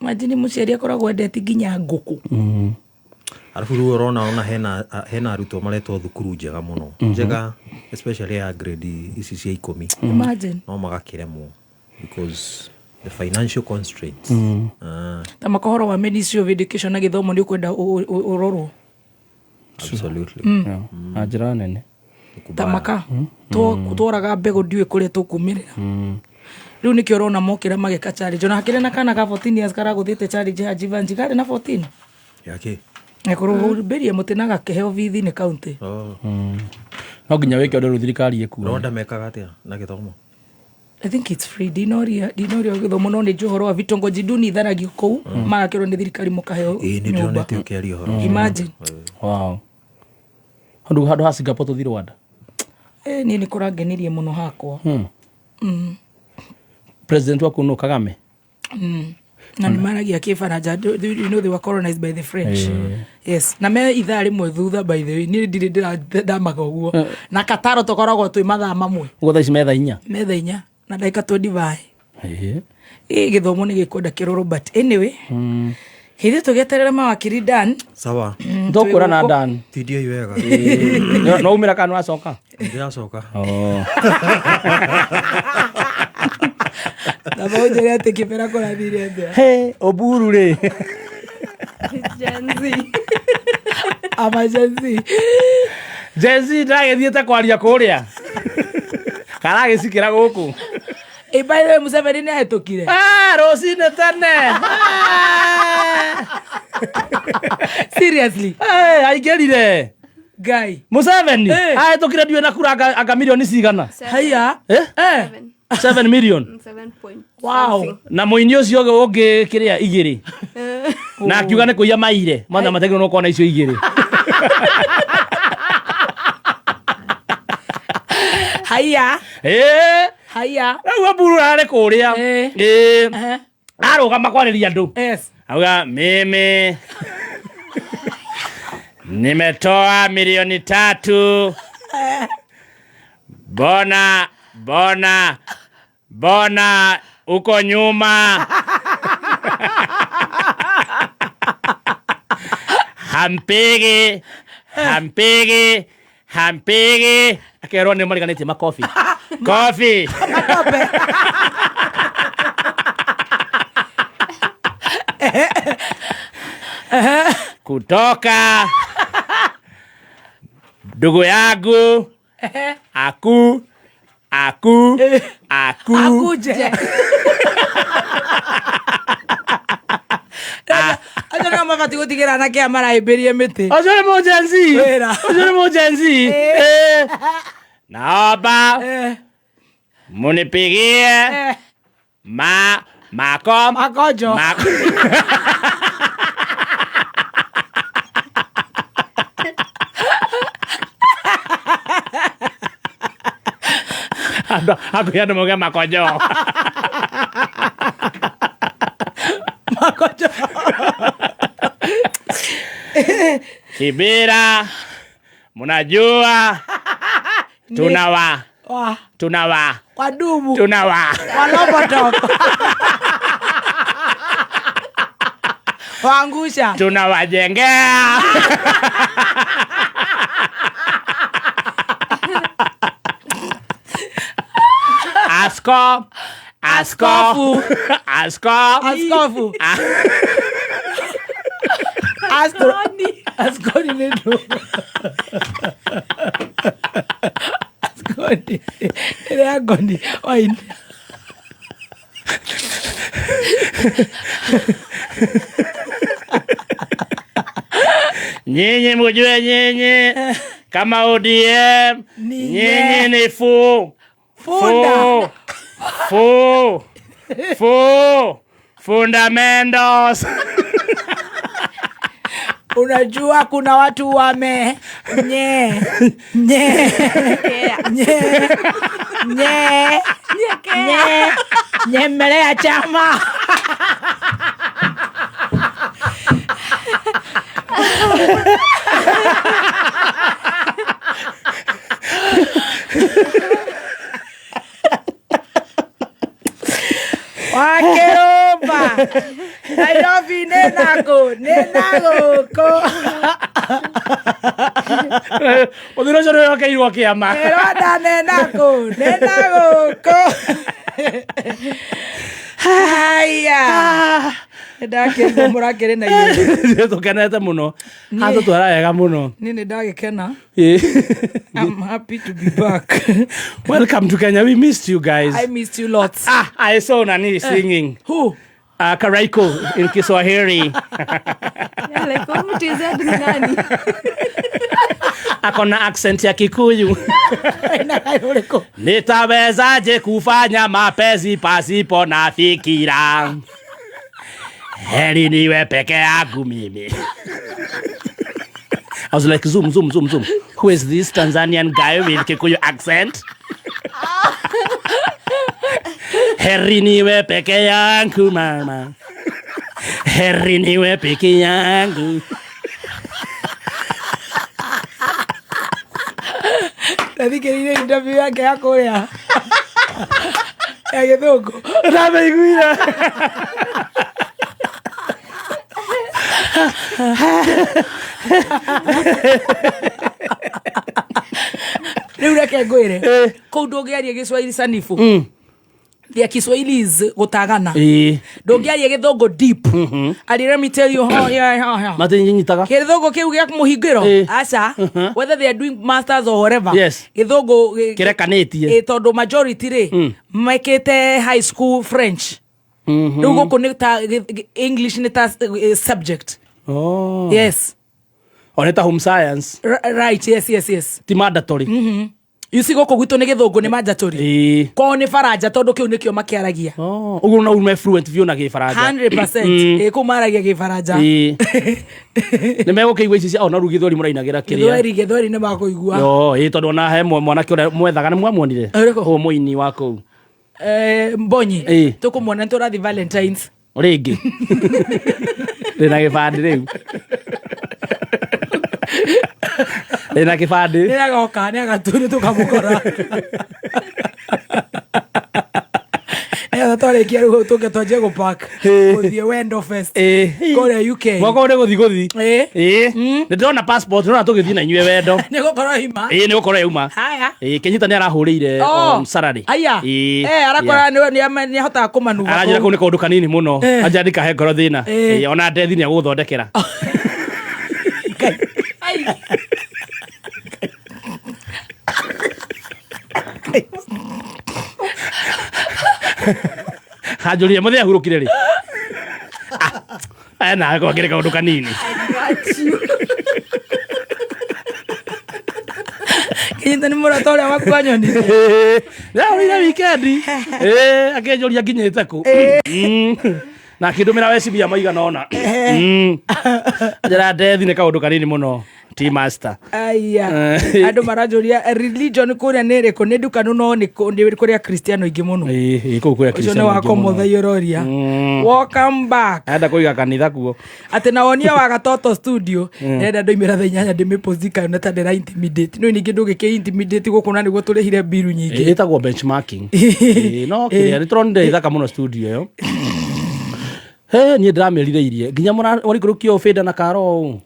Imagine mũciari akoragwo endete nginya ngũkũ. Arabu rĩu ũrona ona hena arutwo maretwo thukuru njega mũno, njega especially ya grade ici cia 10. Imagine. No magakĩremwo because The financial constraints. Ah, Ta makohoro wa Ministry of Education na gĩthomo nĩ ũkwenda ũrorwo. Absolutely. Yeah. Na njĩra nene. Ta maka tworaga mbegũ ndiũĩ kũrĩa tũkumĩrĩra. Rĩu nĩkĩo ũrona mokĩra mageka challenge, ona hakĩrĩ na kana ka 14 years karagũthĩte challenge ya Jivanji karĩ na 14. Yake. Ekũrũmbĩria mũtĩ na gakĩheo bithi nĩ county. Oh. No nginya wĩke ũndũ rĩu thirikari ĩkuone. Rwanda mekaga atĩa na gĩthomo? I think it's free. Ndinoria gĩthomo, no nĩ njũĩ ũhoro wa vitongoji duni itharagio kũu, magakĩrwo nĩ thirikari mũkaheo Ĩĩ, nĩ nyũmba. ndĩronete ũkĩaria ũhoro ũcio. Imagine. Wow. Handũ ha Singapore tũthiĩ Rwanda. Eh, niĩ nĩ kũrangenirie mũno hakwa. President waku nũ, Kagame? Na nĩ maragia kĩbaranja. You know they were colonized by the French. Yes, na me ithaa rĩmwe thutha. By the way, niĩ ndirĩ ndamaga ũguo na Kataro tũkoragwo twĩ mathaa mamwe. Ũguo thaa ici metha 4. Metha 4 na ndagĩka 25. Ĩĩ. Ĩ gĩthomo nĩ gĩkwenda kĩrorwo, but anyway, hĩndĩ tũgĩeterere mawakiri Dan. Sawa. Tũkwĩra na Dan. Tindiai wega. No umĩra kana nĩwacoka? Ndĩracoka. Oh. Na maũnjĩre atĩ kĩbera kũrathire atĩa. Hey, Oburu rĩ. Gen Z. Ama Gen Z. Gen Z ndagĩthiĩte kwaria kũrĩa. Karagĩcikĩra gũkũ. Ĩ, by the way, Museveni nĩ ahĩtũkire. Ah, rũcinĩ tene. Seriously? Eh, aingĩrire. Ngai. Museveni Eh. ahĩtũkire ndiũĩ na kura anga milioni cigana. Haya. Eh? Eh. 7 million. 7 point Wow. Na mũini ũcio ũngĩ kĩrĩa igĩrĩ na akiuga nĩ kũiya maire mothe mategĩrwo no kuona icio igĩrĩ. Haya. Ĩĩ. Haya. Rĩu Oburu ararĩ kũrĩa. Eh. Ĩĩ. Eh. Arũgama kwarĩria andũ. Yes. Auga mimi nimetoa milioni 3, mbona mbona mbona uko nyuma hampigi hampigi hampigi, akerwo nĩ mariganĩtie makobi kobi. Matope. Kutoka ndugu yangu aku aku aku Akuje. Acio nĩo mabatiĩ gũtigĩra anake aya marahĩmbĩrie mĩtĩ. Ũcio nĩ mũjenzi. Wĩra. Ũcio nĩ mũjenzi. Eh. Naomba munipigie ma mako makojo mako. Andũ hakuhĩ andũ mauge makojo. Makojo. Kibera, mnajua tunawa Wa. tunawa Wadumu. Tunawa Walobotop. Waangusha. Tunawajengea. Asko asko Askofu. Asko Askofu. Astro. Askoni nĩ ndũ. Askoni. Ĩrĩa ngoni. Waini. Nyinyi mujue nyinyi kama ODM nyinyi ni fu Funda. fu fu fu fundamentos. Unajua kuna watu wame nye nye nye nye nye nyemelea chama. Wakĩrũmba Nairobi nĩ nakũ nĩ na gũkũ. Mũthuri ũcio nĩwehokeirwo kĩama. Rwanda nĩ nakũ nĩ na gũkũ. Haya. Nĩndakĩrwo mũrakĩrĩ na inyuĩ. Tũkenete mũno. Hatũtwara wega mũno. Niĩ nĩndagĩkena. I'm happy to be back. Welcome to Kenya. We missed you guys. I missed you lots. Ah, I saw Nani singing. Who? Karaiko in Kiswahili. Yeah, like, huyu TZ ni nani? Akona accent ya Kikuyu. Nitawezaje kufanya mapenzi pasipo na fikira? Heri niwe peke yangu mimi. I was like, zoom, zoom, zoom, zoom. Who is this Tanzanian guy with Kikuyu accent? Heri niwe peke yangu mama. Heri niwe peke yangu. Ndathikĩrĩirie interview yake ya kũrĩa ya gĩthũngũ. Ndameiguire. Rĩu reke ngwĩre kũu ndũngĩaria gĩcwairi sanifu. Their Kiswahili is gũtagana. Ndũngĩaria gĩthũngũ deep. And let me tell you how, yeah, yeah, yeah. Matinyitaga. Gĩthũngũ kĩu gĩa mũhingĩro aca, whether they are doing masters or whatever. Yes. Gĩthũngũ Kĩrekanĩtie. Tondũ majority rĩ mekĩte high school French. Rĩu gũkũ nĩ ta English nĩ ta subject. Oh. Yes. O nĩ ta home science. Right, yes, yes, yes. Ti mandatory. You see gũkũ gwitũ nĩ gĩthũngũ nĩ mandatory. Kwao nĩ baranja tondũ kĩu nĩkĩo makĩaragia. Ũguo no ume fluent biũ na gĩbaranja. 100%. Kũu maragia gĩbaranja. Nĩ megũkĩigua ici cia ona rĩu gĩthweri mũrainagĩra kĩrĩa. Gĩthweri gĩthweri nĩ makũigua. Yo, ĩ tondũ ona he mwanake ũrĩa mwethaga nĩ mwamuonire. Ũyũ mũini wa kũu. Mbonyi. Tũkũmuona nĩ tũrathiĩ Valentines. Rĩngĩ. Ndĩna gĩbandĩ rĩu. Ndĩna gĩbandĩ. Nĩ agoka nĩ agatũ nĩ tũkamũkora. Nĩgetha twarĩkia rĩu tũke twanjie gũpark gũthiĩ Wendo Fest kũrĩa UK. Mwaka ũyũ nĩ gũthi gũthi. Nĩ ndĩrona passport ndĩrona tũgĩthiĩ na inyuĩ wendo. Nĩ gũkorwo ima. Ĩ nĩ gũkorwo yauma. Haya. Ĩ Kenyita nĩ arahũrĩire Oh. on Saturday. Aya. Ĩ. Arakora nĩ ahotaga kũmanuva. Aranjĩra kũu nĩ kaũndũ kanini mũno. Anjĩra ndikahe ngoro thĩna. Ĩ ona ndethi nĩ agũgũthondekera. Anjũrire mũthee ahurũkire rĩ. Aya nawe kwangĩrĩ kaũndũ kanini. Kenyita nĩ mũrata ũrĩa waku wa nyoni. Ndahũrĩire weekend. Akĩnjũria nginyĩte kũ. Na akĩndũmĩra we cibia maigana ũna. Njĩra ndethi nĩ kaũndũ kanini mũno. Tea master. Aya. Andũ maranjũria religion kũrĩa nĩ ĩrĩkũ nĩ ndukanu no nĩ kũrĩa Kristiano aingĩ mũno. Ĩ kũu kũrĩa Ũcio nĩ Kristiano wakwa aingĩ mũno. mũthai ũroria. Welcome back. Arenda kũiga kanitha kuo. Atĩ na wonia wa Gatoto studio ndĩrenda ndoimĩra thaa inyanya ndĩmĩposti kana ta ndĩra intimidate. No ningĩ ndũgĩkĩ intimidate gũkũ na nĩguo tũrĩhire mbiru nyingĩ. Ĩtagwo benchmarking. Ĩ, no kĩrĩa nĩ tũronire ithaka mũno studio ĩyo. He niĩ ndĩramĩrirĩirie nginya mũraikũrũkio bĩnda na karo ũũ.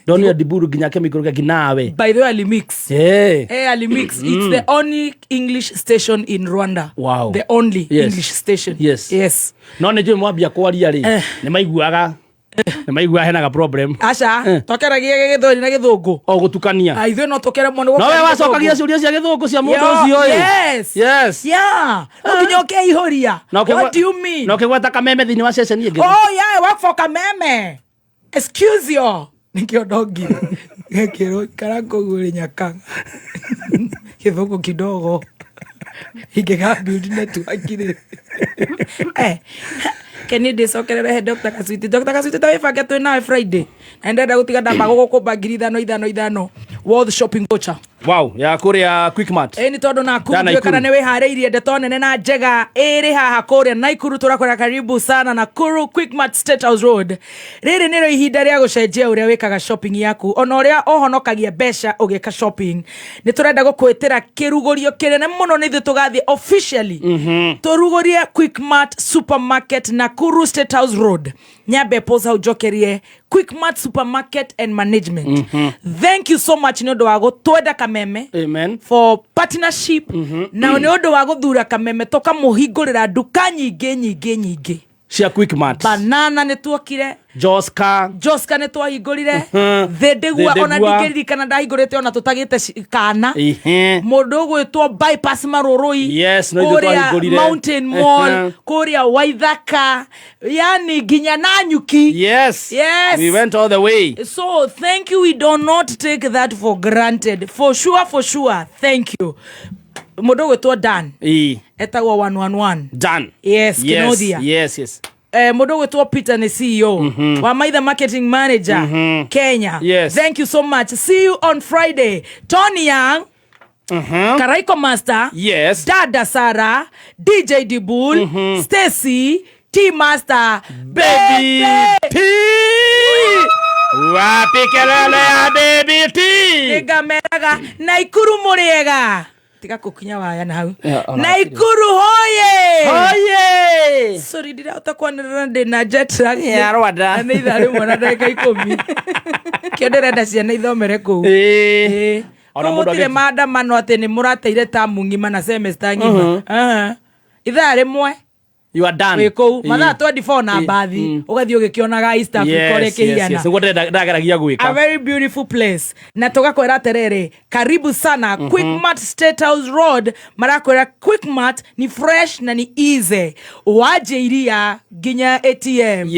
Ndonire Diburu nginya akĩmĩikũrũkia nginya nawe. By the way, Alimix. Alimix. It's the only English station in Rwanda. Wow. The only Yes. English station. Yes. Yes. No nĩ njũĩ mwambia kwaria rĩ nĩ maiguaga nĩ maiguaga hena ga problem. Aca, twakeragia gĩthweri na gĩthũngũ. O gũtukania. Ah, ithuĩ no tũkere mũno. No we wacokagia ciũria cia gĩthũngũ cia mũndũ ũcio ĩ. Yes. Yes. Yeah. No nginya ũkeihuria. What do you mean? Na ũkĩgweta kameme thĩinĩ wa ceceni ĩngĩ. Oh yeah, I work for Kameme. Excuse you. Nikio ndongire. Gekĩrwo ikara kũu ũrĩ nyakanga. Gĩthũngũ kidogo. Ingĩga build network rĩ. Keni ndĩcokerere he Dr. Kaswiti. Dr. Kaswiti ta wĩbange twĩ nawe Friday. Na ndĩrenda gũtiga ndamba gũgũkũmba 5,500 worth shopping voucher. Wow, ya kũrĩa Quickmart. Ĩni tondũ Nakuru Ya ndiũĩ kana Nakuru. nĩ wĩharĩirie ndeto nene na njega ĩrĩ haha kũrĩa Nakuru tũrakwĩra karibu sana Nakuru Quickmart State House Road. Rĩrĩ nĩrĩo ihinda rĩa gũcenjia ũrĩa wĩkaga shopping yaku ona ũrĩa ũhonokagia mbeca ũgĩka shopping. Nĩ tũrenda gũkwĩtĩra kĩrugũrio kĩnene mũno nĩ ithuĩ tũgathiĩ officially tũrugũrie Quickmart Supermarket Nakuru State House Road. Nyambe pause hau njokerie Quickmart Supermarket and Management. Thank you so much nĩ ũndũ wa gũtwenda Kameme. Kameme Amen. For partnership na nĩ ũndũ wa gũthura Kameme tũkamũhingũrĩra nduka nyingĩ nyingĩ nyingĩ. Cia Quickmart. Banana nĩ tuokire. Joska. Joska nĩ twahingũrire. Thĩndĩgua ona. Thĩndĩgua. Ndingĩririkana ndahingũrĩte ona tũtagĩte kana. Mũndũ ũgwĩtwo Bypass Marũrũi. Yes, no ithuĩ kũrĩa twahingũrire. Mountain Mall, kũrĩa Waithaka, yani nginya Nanyuki. Yes. Yes. We went all the way. So thank you. We do not take that for granted, for sure, for sure. Thank you. Mũndũ ũgwĩtwo Dan. Etagwo 111. Dan. Yes, Kinothia. Yes. Mũndũ ũgwĩtwo Peter nĩ CEO wa Maitha, marketing manager Kenya. Thank you so much. See you on Friday. Tony Young, Karaiko Master. Dada Sara, DJ Dibul, Stacy T Master. Baby T. Wapi kelele ya Baby T? Nĩngameraga Naikuru mũrĩega. Tiga kũkinya waya na hau. Yeah, ona. Naikuru hoye. Hoye. Sorry, ndirahota kwanĩrĩra, ndĩna jet lag. Yeah, Rwanda. Na nĩ ithaa rĩmwe na ndagĩka 10. Kĩo ndĩrenda ciana ithomere kũu. Ĩĩ. Ona mũndũ gũtirĩ maandamano atĩ nĩ mũrateire tamu ng'ima na semester ng'ima. Aha. Ithaa rĩmwe You are done. wĩ kũu. Mathaa 24 na mbathi ũgathiĩ ũgĩkĩonaga East Africa ũrĩa Yes, yes, ĩkĩhiana. yes. Nĩguo ndageragia A gwĩka. very beautiful place, na tũgakwĩra atĩrĩrĩ, karibu sana. Quickmart, State House Road. Marakwĩra Quickmart ni fresh na ni easy, wanje iria nginya ATM,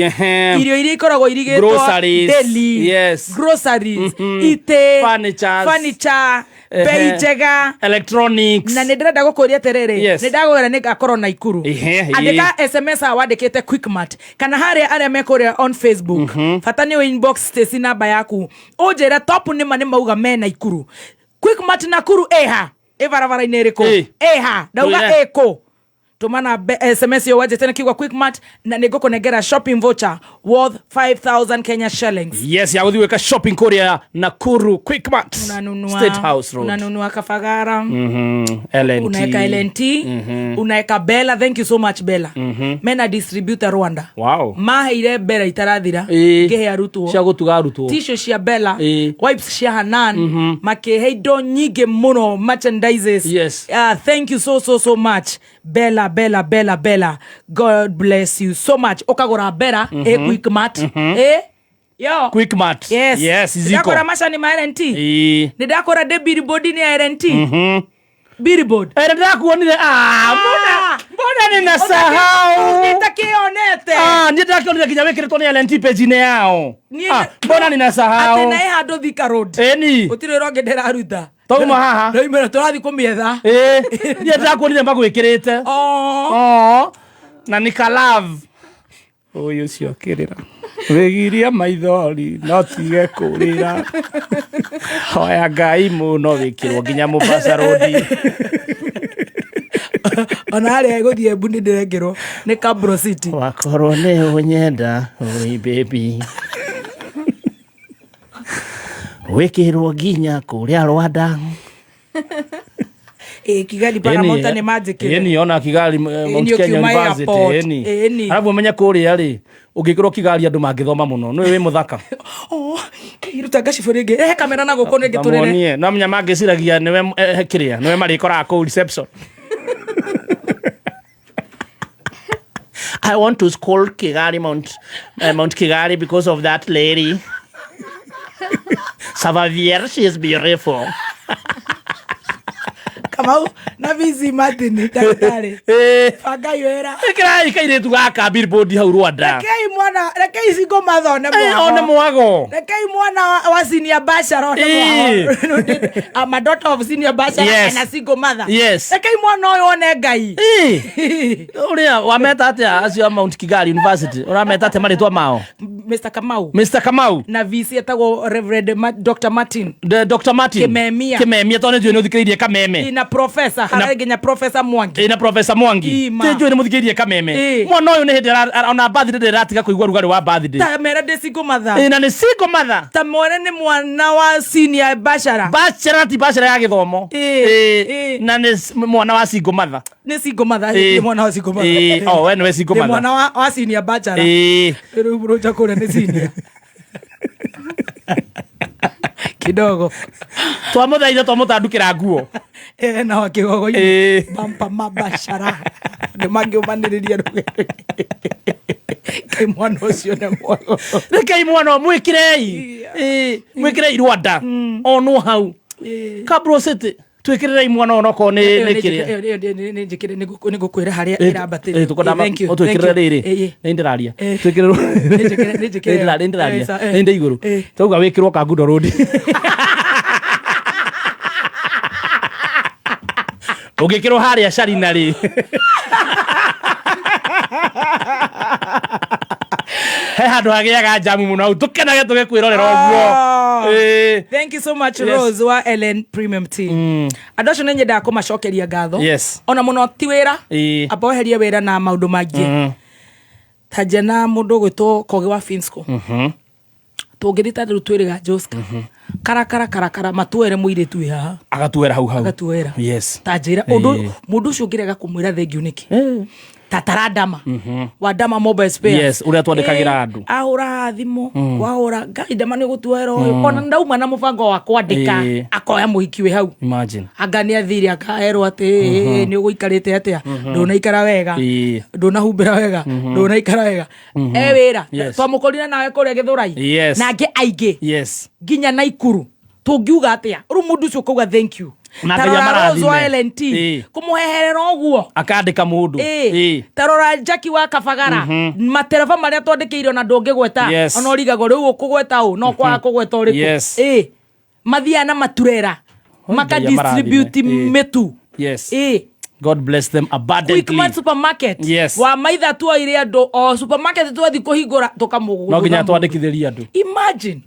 irio iria ikoragwo irigĩtwo Groceries. daily. Groceries, itĩ, Furnitures. furniture, bei njega. Electronics. Na nä ndärenda gå kå ria atä Yes. nä ndagwä nä ngakorwo Naikuru. Andä SMS a wandä te Quickmart kana harä arä a mekå rä a on Facebook. Bata nä inbox Stacy namba yaku å njä re top nä ma nä mauga me Naikuru. Quickmart Nakuru ĩha ĩ barabara-inĩ ĩrĩkũ? Ĩha ndauga. Tũire. Ĩkũ tũmana SMS yo wanjĩte na kiugo Quickmart na nĩ ngũkũnengera shopping voucher worth 5000 Kenya shillings. Yes, ya gũthiĩ gwĩka shopping kũrĩa Nakuru Quickmart. Unanunua State House Road. Unanunua kafagara. LNT. Unaweka LNT. Unaweka Bella. Thank you so much, Bella. Mena distributor Rwanda. Maheire Bella itarathira ngĩhe arutwo. Cia gũtuga arutwo. Tissue cia Bella, wipes cia Hanan, makĩhe indo nyingĩ mũno, merchandises. Thank you so so so much, Bella, Bella, Bella, Bella. God bless you so much. Ũkagũra Bella ĩ Quickmart ĩ yo. Quickmart. Yes. Yes, ziko. Ndakora macani ma LNT. Nĩ ndakora ndĩ billboard nĩ ya LNT. Billboard. Eh, ndĩrakuonire. Ah, mbona mbona ninasahau? Nitakĩonete. Ah, niĩ ndĩrakĩonire nginya wĩkĩrĩtwo nĩ LNT page-inĩ yao. Niĩ- Ah, mbona ninasahau? Atĩ na ĩ handũ Thika Road. Ĩni. Gũtirĩ wĩra ũngĩ ndĩraruta. Twauma haha. Ndaumĩra tũrathiĩ kũmĩetha. Ĩĩ, niĩ ndĩrakuonire magwĩkĩrĩte. Oh. Na nĩ ka love. Ũyũ ũcio kĩrĩra. Wĩgirie maithori no tige kũrĩra. Hoya Ngai mũno wĩkĩrwo nginya Mombasa Road. Ona harĩa gũthiĩ Embu nĩ ndĩrekĩrwo nĩ Cabro City. Wakorwo nĩ ũnyenda, oi baby. Wĩkĩrwo nginya kũrĩa Rwanda. Ĩ Kigali Paramount nĩ manjĩkĩre. Ĩni, ona Kigali Mount Ĩni, Kenya ũkiuma University. airport. Ĩni. Ĩni. Arabu ũmenye kũrĩa rĩ, ũngĩkĩrwo Kigali andũ mangĩthoma mũno. Nĩwe wĩ mũthaka. Oh, ruta ngacibũ rĩngĩ. Rehe kamera na gũkũ rĩngĩ tũrĩre. Muonie. No menya mangĩciragia nĩwe kĩrĩa, nĩwe marĩkoraga kũu reception. I want to school Kigali Mount Kigali because of that lady. Savavier, she is beautiful. Kamau na VC Martin ndagĩtarĩ. Bangai wĩra. Ĩkĩrai kairĩtu gaka billboard hau Rwanda. Rekei mwana, rekei single mother one One mwago. Rekei mwana wa senior bachelor one mwago. I'm a daughter of senior bachelor and a single mother. Rekei mwana ũyũ one Ngai. Ũrĩa wameta atĩa acio a Mount Kigali University? Ũrameta atĩa marĩtwa mao? Mr. Kamau. Mr. Kamau. Na VC etagwo Reverend Dr. Martin. The Dr. Martin. Kimemia. Kimemia tondũ nĩnjũĩ nĩ ũthikĩrĩirie Kameme. Ina professor, hararĩ nginya Professor Mwangi. Ina Professor Mwangi. Ima. Nĩnjũĩ nĩ mũthikĩrĩirie Kameme. Mwana ũyũ nĩ hĩndĩ ona birthday ndĩratiga kũigua rugarĩ wa birthday. Ta mera ndĩ single mother. Ĩ, na nĩ single mother. Ta mwene nĩ mwana wa senior bachelor. Bachelor ti bachelor ya gĩthomo. Ĩ. Ĩ, na nĩ mwana wa single mother. Nĩ single mother, Ĩ. nĩ mwana wa single mother. Ĩ, oh, we nĩwe single Nĩ mother. mwana wa senior bachelor. Ĩ. Rĩu rũja kũrĩa nĩ senior. Kidogo. Twamũthaitha twamũtandukĩra nguo. Ena wa kĩgogo-inĩ. Bampa mabashara. Nĩ mangĩũmanĩrĩria rũgendo. Ngai mwana ũcio nĩ mwega. Rekei mwana ũyũ, mwĩkĩrei. Mwĩkĩrei Rwanda. Onwo hau. Kabro City. Twĩkĩrĩrei mwana ũyũ onokorwo nĩ kĩrĩa. Nĩ njĩkĩre nĩ ngũkwĩra harĩa ĩrambatĩte. Ũtwĩkĩrĩre rĩrĩ. Nĩ ndĩraria. Twĩkĩrĩrwo. Nĩ njĩkĩre. Nĩ ndĩraria. Nĩ ndĩ igũrũ. Twauga wĩkĩrwo Kangundo Road. Ũngĩkĩrwo harĩa Carina rĩ. He handũ hagĩaga njamu mũno hau tũkenage tũgĩkwĩrorera ũguo. Thank you so much. Yes. Rose wa Ellen Premium Tea. Andũ acio nĩ nyendaga kũmacokeria ngatho. Yes. Ona mũno ti wĩra. Amba weherie wĩra na maũndũ mangĩ. Ta njena mũndũ ũgwĩtwo Kogi wa Finsco. Tũngĩthiĩ ta rĩu twĩrĩga Joska. Karakara karakara matuere mũirĩtu wĩ haha. Agatuera hau hau. Agatuoera. Yes. Ta njĩra ũndũ mũndũ ũcio ũngĩrega kũmwĩra thengiũ nĩkĩ? Ta tarandama. Wa Dama Mobile Spares. Yes, ũrĩa twandĩkagĩra andũ. Ahũra thimũ, wahũra Ngai Dama nĩ gũtuoera ũyũ. Ona ndauma na mũbango wa kwandĩka akoya mũhiki wĩ hau. Imagine. Anga nĩ athire akaerwo atĩ nĩ ũgũikarĩte atĩa, ndũnaikara wega, ndũnahumbĩra wega, ndũnaikara wega. E wĩra. Twamũkorire nawe kũrĩa Gĩthũrai. Yes. Na angĩ aingĩ. Yes. Nginya Naikuru. Tũngiuga atĩa? Rĩu mũndũ ũcio ũkauga thank you. Na Ta Ngai rora Rose wa amarathime. LNT. Kũmũheherera ũguo. Akandĩka mũndũ. Ta rora Jackie wa Kabagara. Matereba marĩa twandĩkĩire ona ndũngĩgweta. Yes. Ona ũrigagwo rĩu ũkũgweta ũ no kwaga kũgweta ũrĩkũ. Yes. Mathiaga na maturera. Maka Ngai amarathime. distribute mĩtu. Yes. God bless them abundantly. Quickmart supermarket. Yes. Wa maitha tuoire andũ o supermarket twathi kũhingũra tũkamũgũra. No nginya twandĩkithĩrie andũ. Imagine.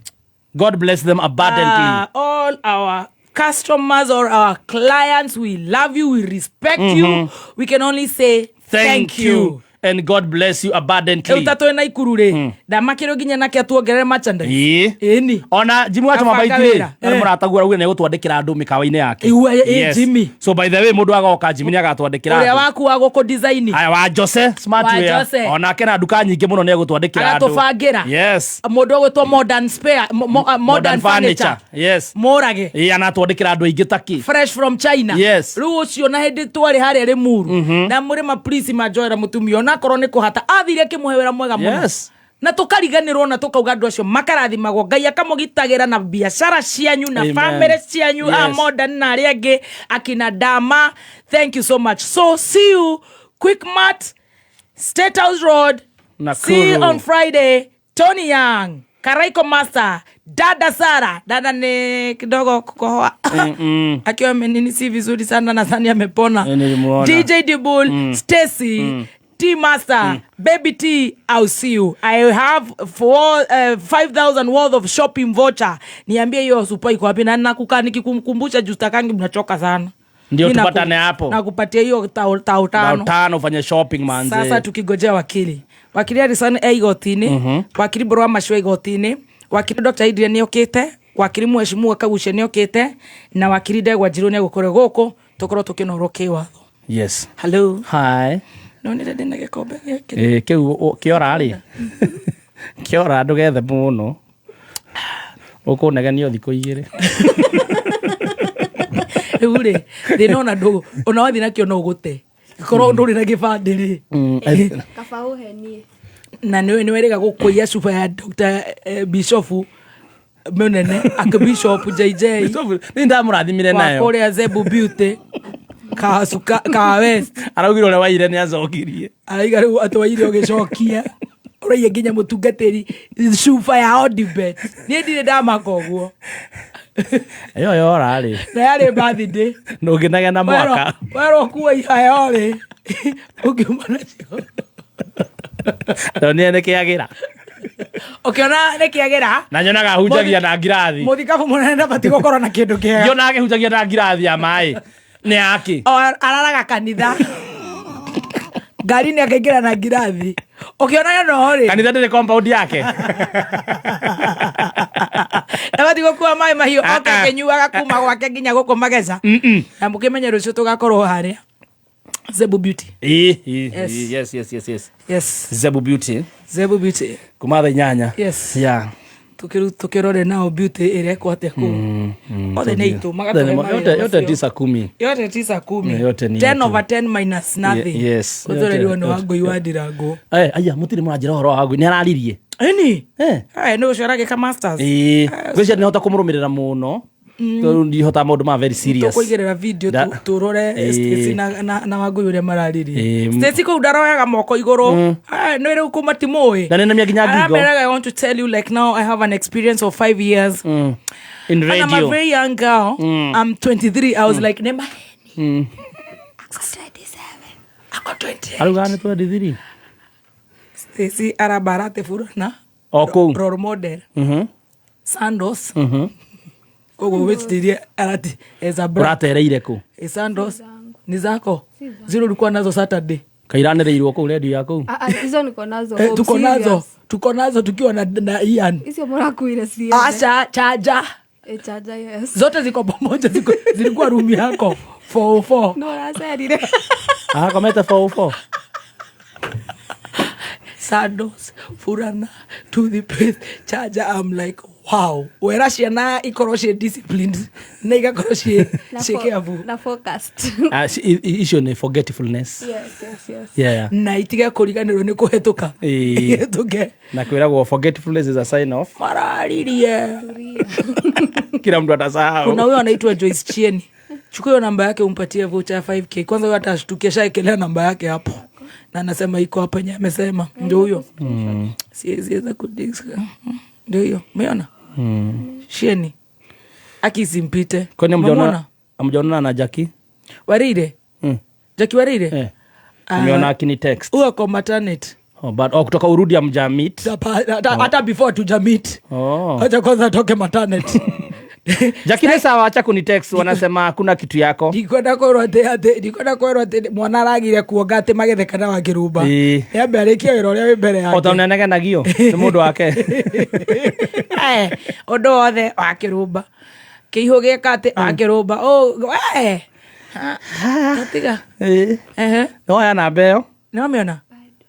God bless them abundantly. All our customers or our clients, we love you, we respect you. We can only say Thank you. And God bless you abundantly. Rĩu ta twĩ Naikuru rĩ, ndamakĩrwo nginya nake atuongerere merchandise. Ĩni. Ona Jimmy wa Choma Gabanga Baiti rĩ, wĩra. na mũrataguo arauga nĩ egũtwandĩkĩra andũ mĩkawa-inĩ yake. Igua, Jimmy. So by the way mũndũ agoka Jimmy nĩ agatwandĩkĩra Ũrĩa andũ. waku wa gũkũ design. Aya wa Jose Smart Wa Wear. Jose. Onake na nduka nyingĩ mũno nĩ egũtwandĩkĩra andũ. Agatũbangĩra. Yes. Mũndũ ũgwĩtwo Modern Spare, Modern Furniture. Yes. Mũrage. Anatwandĩkĩra andũ aingĩ taki. Fresh from China. Yes. Rĩu ũcio na hĩndĩ twarĩ harĩa Limuru. Na mũrĩma please manjoera mũtumia onakorwo nĩ kũhata athire akĩmũhe wĩra mwega mũno. Yes. Na tũkariganĩrwo na tũkauga andũ acio makarathimagwo Ngai akamũgitagĩra na biacara cianyu na Amen. family cianyu a Yes. Modern na arĩa angĩ akina Dama. Thank you so much. So see you Quickmart, State House Road. Nakuru. See you on Friday. Tony Young, Karaiko Master, Dada Sara. Dada ni kidogo kukohoa. Akiwa amenini si vizuri sana nadhani amepona. Nilimuona. DJ Dibul, Stacy, T Master, Baby T, I'll see you. I have 5,000 worth of shopping voucher. Niambie hiyo supa iko wapi na nakukaa nikikumkumbusha juu sitakangi mnachoka sana. Ndio Mimi tupatane hapo. Nakupatia hiyo tao Tao tano. tano ufanye shopping manze. Sasa tukigojea wakili. Wakili Harrison e igoti-inĩ, wakili Mbũrũ wa Macu e igoti-inĩ, wakili Dr. Adrian nĩokĩte, wakili Mheshimiwa Kaguchia nĩokĩte, na wakili Ndegwa Njirũ nĩegũkorwo gũkũ tũkorwo tũkĩnorwo kĩwatho. Yes. Hello. Hi. Nonire ndĩna gĩkombe gĩkĩ. Kĩu kĩora rĩ. Kĩora ndũgethe mũno. Ũkũnegenio thikũ igĩrĩ. Rĩu rĩ, thĩna ona ndũ, ona wathiĩ nakĩo no ũgũte. Korwo ndũrĩ na gĩbandĩ rĩ. Kaba ũhenie. Na nĩ werĩga gũkũiya cuba ya Dr. Bishop mũnene, Archbishop JJ. Nĩ ndamũrathimire Wa nayo. kũrĩa Zebu Beauty. Ka ka West. Araugire ũrĩa waire nĩ acokirie. Araiga rĩu atwaire ũgĩcokia. Ũraiya nginya mũtungatĩri cuba ya Odibet. Niĩ ndirĩ ndamaka ũguo. Ĩyo yora rĩ. Na yarĩ birthday. Ndũngĩnegena mwaka. Werwo kuua iheo rĩ. Ũngiuma nacio. Ndonire nĩ kĩagĩra. Ũkĩona nĩ kĩagĩra. Na nyonaga ahunjagia na ngirathi. Mũthikabu mũnene ndabatiĩ gũkorwo na kĩndũ kĩega. Nyonaga akĩhunjagia na ngirathi ya maĩ. Nĩ yake. O araraga kanitha. Ngari nĩ akaingĩra na ngirathi. Ũkĩona no rĩ. Kanitha ndĩrĩ compound yake. Ndabatiĩ gũkua maĩ mahiũ oke akĩnyuaga kuma gwake nginya gũkũ mageca. Na mũkĩmenye rũciũ tũgakorwo harĩa. Zebu Beauty. Yes. Yes, yes, yes, yes. Yes. Zebu Beauty. Zebu Beauty. Kuma thaa inyanya. Yes. Yeah. Tukirore nao beauty irekwo atia kuu. Othe nĩ aitũ, magatũhe mawĩra Yote macio. 9:10. Yote 9:10. Yote ni 10 yetu. Over 10 minus nothing. Yes. Ũtũrerirwo nĩ Yote- Wangũi wa Ndirango. Eh, aya mutirĩ mũranjĩra ũhoro wa Wangũi nĩ araririe. Ĩni. Eh, nĩ ũcio aragĩka masters. Ĩĩ, ngwĩciria nĩ hota kũmũrũmĩrĩra mũno tondũ ndihotaga maũndũ ma very serious. Tũkũigĩrĩra video tũrore Ĩĩ. Stacy na Wangũi ũrĩa mararirie. Ĩĩ. Stacy kũu ndaroyaga moko igũrũ. Eh, nĩ rĩu kũ matimũĩ. Na nĩnamia nginya ngingo. Arameraga, I want to tell you, like, now I have an experience of 5 years In and I'm a radio. very young girl. I'm 23. I was like, nema. Ako 28. Arauga nĩ 23. Stacy aramba aratĩburana. O kũu. Role model. Sandos. Koguo wĩcitirie arati as a brand. Ũratereire kũ? Eh, Sandos ni zako. Zile ulikuwa nazo Saturday. Kairanĩrĩirwo kũu redio ya kũu. Ah, ah, hizo niko nazo. Eh, Hope, tuko nazo. serious. Tuko nazo tukiwa na Ian. Hizo mũrakuire ciothe. Asha chaja. Eh, charger, yes. Zote ziko pamoja, ziko zilikuwa room yako 404. No, ũracerire. Akomete 404. Sandos, furana, toothpaste, charger. I'm like, wow. Wera ciana ikorwo ciĩ disciplined na igakorwo ciĩ Na ciĩ careful. Na focused. Ah, icio nĩ forgetfulness. Yes. Yeah. Na itige kũriganĩrwo nĩ kũhetũka. Ĩĩ. Ihĩtũke. Na kwĩragwo forgetfulness is a sign of Mararirie. kila mtu atasahau. Kuna huyo anaitwa Joyce Chieni. Chukua hiyo namba yake umpatie voucher ya 5K. Kwanza huyo atashtukia shaekelea namba yake hapo. Na anasema iko hapa yenye amesema. Ndio huyo. Siwezi weza kudiska. Ndio hiyo. Umeona? Shieni. Akisimpite. Kwani Umemwona? hamjaonana na Jackie? Warire. Jackie Warire? Eh. Ah, Nimeona akini text. Huyo ako maternity. Oh, but oh, kutoka urudi hamjameet. Hata before tujameet. Oh. Acha kwanza atoke maternity. Jackie ni sawa, acha kunitext wanasema hakuna kitu yako. Ndikwenda kwĩrwo atĩ ndikwenda kwĩrwo atĩ mwana aragire kuonga atĩ magetheka na wakĩrumba. Ĩĩ. Nĩambe arĩkie wĩra ũrĩa wĩ mbere yake. O ta ũnenegenagio nĩ mũndũ wake. Eh, ũndũ wothe wakĩrumba. Kĩihũ gĩka atĩ wakĩrumba. Oh, eh. Tiga. Ĩĩ. Ehe. Nĩwoya namba ĩyo? Nĩwamĩona?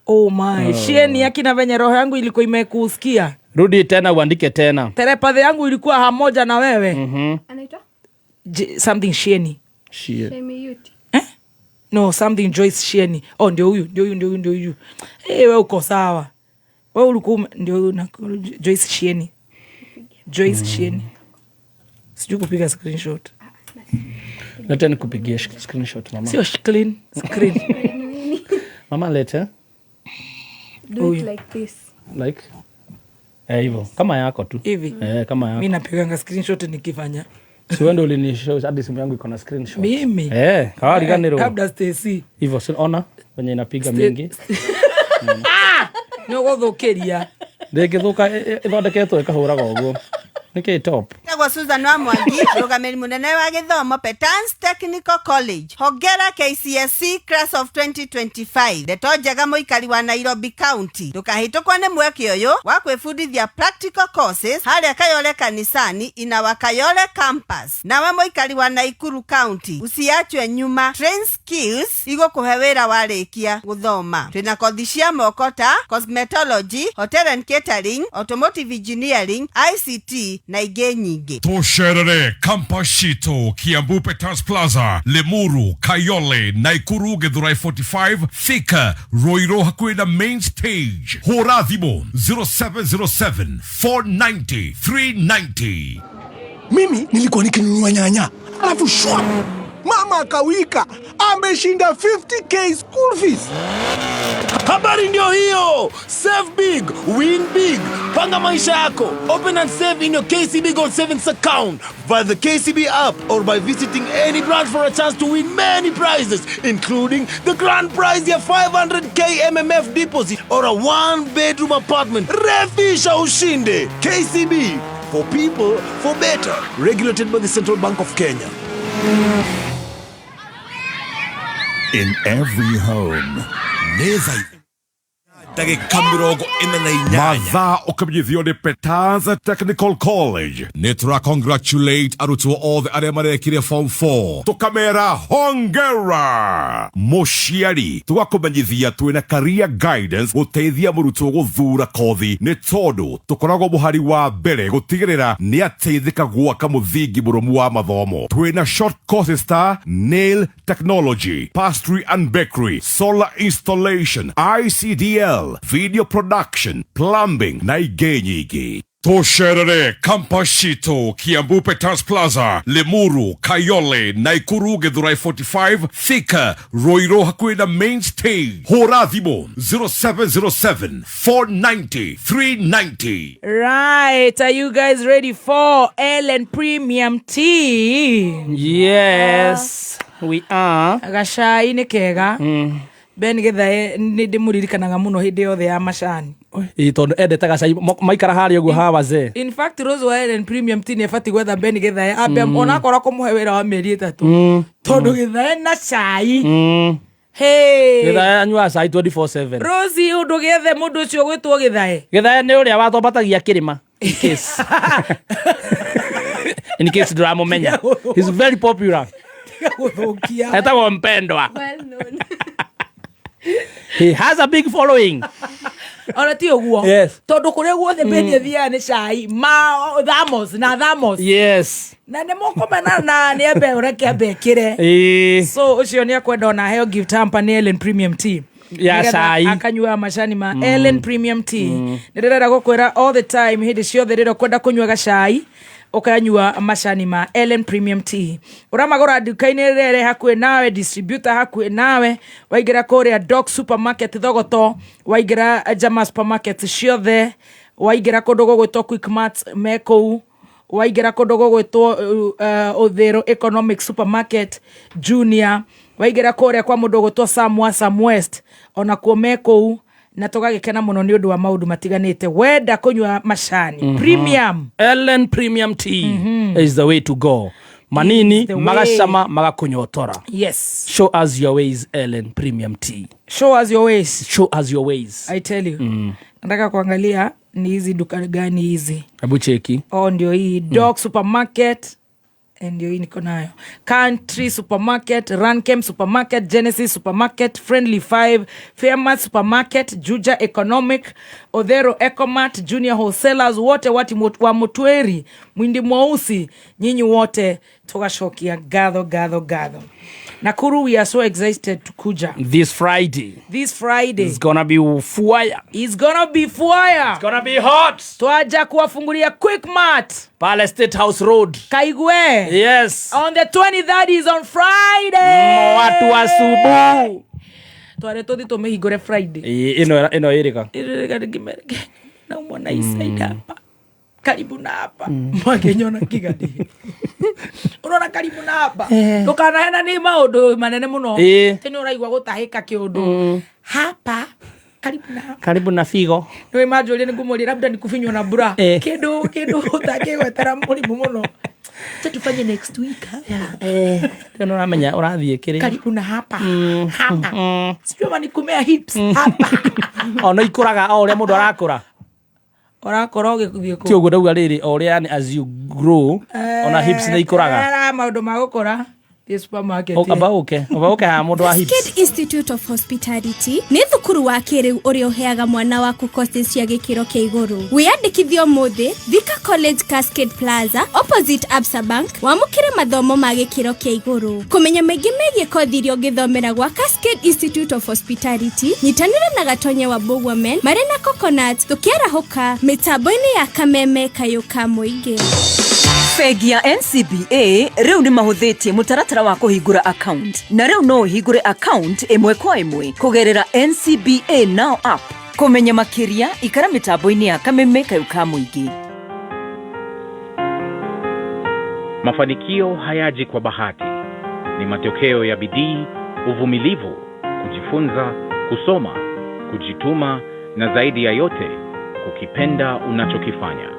Oh my. Oh. Shieni akina venye roho yangu ilikuwa imekusikia. Rudi tena uandike tena. Telepathy yangu ilikuwa hamoja na wewe. Anaitwa? Something Shieni. Shie. Shemi Yuti. No, something Joyce Shieni. Oh, ndio huyu, ndio huyu, ndio huyu, ndio huyu. Eh, wewe uko sawa. Wewe ulikuwa ndio huyu na Joyce Shieni. Joyce Shieni. Sijui kupiga screenshot. Lete nikupigie screenshot mama. Sio clean screen. Mama lete Do it like this. Like eh, hivyo kama yako tu. Hivi. Eh, kama yako. Mimi napiganga screenshot nikifanya. Si wewe ndio ulinishow hadi simu yangu iko na screenshot. Mimi. Eh, kawariganĩrwo. Labda Stacy. Hivyo si ona venye inapiga mingi. Nĩ ũgũthũkĩria. Ndĩngĩthũka ĩthondeketwo ĩkahũraga ũguo. Nĩkĩ top? Tagwo Susan wa Mwangi, mũrũgamĩrĩri mũnene wa gĩthomo Petans Technical College. Hongera KCSE class of 2025. Ndeto njega mũikari wa Nairobi County. Ndũkahĩtũkwo nĩ mweke ũyũ wa kwĩbundithia practical courses harĩa Kayole kanisani ina Kayole campus. Nawe mũikari wa Naikuru County, usiachwe nyuma. Train skills igũkũhe wĩra warĩkia gũthoma. Twĩna kothi cia moko ta cosmetology, hotel and catering, automotive engineering, ICT na ingĩ nyingĩ. Tũcerere campus citũ Kiambu Peters Plaza, Limuru, Kayole, Naikuru, Githurai 45, Thika, Ruiru hakuhĩ na main stage. Hũra thimũ 0707 490 390. Mimi nilikuwa nikinunua nyanya, alafu shwa, mama akawika, ameshinda 50K school fees. Habari ndio hiyo. Save big, win big. Panga maisha yako. Open and save in your KCB Gold Savings account via the KCB app or by visiting any branch for a chance to win many prizes, including the grand prize ya 500K MMF deposit or a one bedroom apartment. Refisha ushinde. KCB, for people, for better. Regulated by the Central Bank of Kenya. In every home, Neza Ndagĩka 48 mathaa ũkĩmenyithio nĩ Peters Technical College. Nĩ tũra congratulate arutwo othe arĩa marekire form 4, tũkamera hongera. Mũciari, tũgakũmenyithia twĩna career guidance gũteithia mũrutwo gũthura kothi, nĩ tondũ tũkoragwo mũhari wa mbere gũtigĩrĩra nĩ ateithĩka gwaka mũthingi mũrũmu wa mathomo. Twĩna short courses ta nail technology, pastry and bakery, solar installation, ICDL, video production, plumbing na ingĩ nyingĩ. Tũcerere campus citũ Kiambu Peters Plaza, Limuru, Kayole, Naikuru, Githurai 45, Thika, Ruiru hakuhĩ na main stage. Hũra thimũ 0707 490 390. Right, are you guys ready for Ellen Premium Tea? Yes, we are. Gacai nĩ kega. Ben Githae nĩ ndĩmũririkanaga mũno hĩndĩ yothe ya macani. Ĩ, tondũ endete gacai maikara harĩa ũguo ha wazee. In fact, Rose wa Ellen Premium Tea nĩ abatiĩ gwetha Ben Githae ambe onakorwo kũmũhe wĩra wa mĩeri 3, tondũ Githae na cai. Hey. Githae anyuaga cai 24/7. Rose, ũndũ gĩethe mũndũ ũcio gwĩtwo Githae. Githae nĩ ũrĩa watwambatagia kĩrĩma, in case ndũramũmenya. He's very popular. Gũthũkia. Etagwo Mpendwa. Well known. He has a big following. Ona ti ũguo, tondũ kũrĩa guothe Ben athiaga nĩ cai ma thamos na thamos. Na nĩ mũkũmena na nĩ ambe ũreke ambe ĩkĩre. So ũcio nĩ akwenda ona heo gift hamper nĩ Ellen Premium Tea. Ya Nĩgetha cai. akanyua macani ma Ellen Premium Tea. Nĩ ndĩrenda gũkwĩra all the time, hĩndĩ ciothe rĩrĩa ũkwenda kũnyua gacai, ũkanyua macani ma Ellen Premium Tea. Ũramagũra nduka-inĩ ĩrĩa ĩrĩ hakuhĩ nawe, distributor hakuhĩ nawe. Waingĩra kũrĩa Doc Supermarket Thogoto, waingĩra Jama Supermarket ciothe, waingĩra kũndũ gũgwĩtwo Quickmart me kũu, waingĩra kũndũ gũgwĩtwo Ũthĩrũ Economic Supermarket Junior, waingĩra kũrĩa kwa mũndũ ũgwĩtwo Sam wa Sam West, onakuo me kũu. Na tũgagĩkena mũno nĩ ũndũ wa maũndũ matiganĩte. Wenda kũnyua macani premium, Ellen Premium Tea is the way to go. Manini The way. magacama magakunyotora. Show us your ways, Ellen Premium Tea. Show us your ways. Show us your ways. I tell you. Nataka kuangalia ni hizi duka gani hizi. Hebu cheki. Oh, ndio hii Dog Supermarket. Ndio hii niko nayo. Country Supermarket, Rankem Supermarket, Genesis Supermarket, Friendly 5, Fairmart Supermarket, Juja Economic, Odhero Ecomart, Junior Wholesalers wote wati wa Mutweri, Mwindi Mweusi, nyinyi wote tugashokia gatho gatho gatho. Nakuru, we are so excited to kuja. This Friday. This Friday. It's gonna be fire. It's gonna be fire. It's gonna be hot. Twaja kuwafungulia Quickmart pale State House Road. Kaigue. Yes. On the 23rd is on Friday. Watu wa subuhi. Tware tuthi tumihingure Friday. Ĩ, ĩno ĩno ĩrĩka. Naumwa na isaida hapa. Karibu na hapa. Mwakinyona kigadi. Unaona karibu na hapa. Ndukanaheana ni maundu manene muno. Ti ni uraigua gutahika kiundu. Hapa karibu na hapa. Karibu na figo. Nĩ manjũria nĩ ngũmũria labda nĩ kufinywo na bra. Kĩndũ kĩndũ ũtangĩgwetera mũrimũ mũno. Acha tufanye next week. Tena ũramenya ũrathiĩ kĩrĩ. Karibu na hapa. Hapa. Sijui ama ni kumea hips. Hapa. O no ikũraga o ũrĩa mũndũ arakũra. Ũrakorwo ũgĩthiĩ kũ? Ti ũguo ndauga rĩrĩ, o ũrĩa yani as you grow, ona hips nĩ ikũraga. Era maũndũ ma gũkũra. Thiĩ supermarket. Amba ũke, amba ũke haha mũndũ wa hips. Cascade Institute of Hospitality nĩ thukuru wa kĩrĩu ũrĩa ũheaga mwana waku courses cia gĩkĩro kĩa igũrũ. Wĩyandĩkithie ũmũthĩ Thika College, Cascade Plaza, opposite Absa Bank, wamũkĩre mathomo ma gĩkĩro kĩa igũrũ. Kũmenya maingĩ megiĩ kothi iria ũngĩthomera gwa Cascade Institute of Hospitality, nyitanĩra na Gatonye wa Bogwomen marĩ na Coconut tũkĩarahũka mĩtambo-inĩ ya Kameme kayũ ka mũingĩ. Bengi ya NCBA rĩu nĩ mahũthĩtie mũtaratara wa kũhingũra account, na rĩu no ũhingũre account ĩmwe kwa ĩmwe kũgerera NCBA Now app. Kũmenya makĩria, ikara mĩtambo-inĩ ya Kameme kayũ ka mũingĩ. Mafanikio hayaji kwa bahati. Ni matokeo ya bidii, uvumilivu, kujifunza, kusoma, kujituma na zaidi ya yote kukipenda unachokifanya.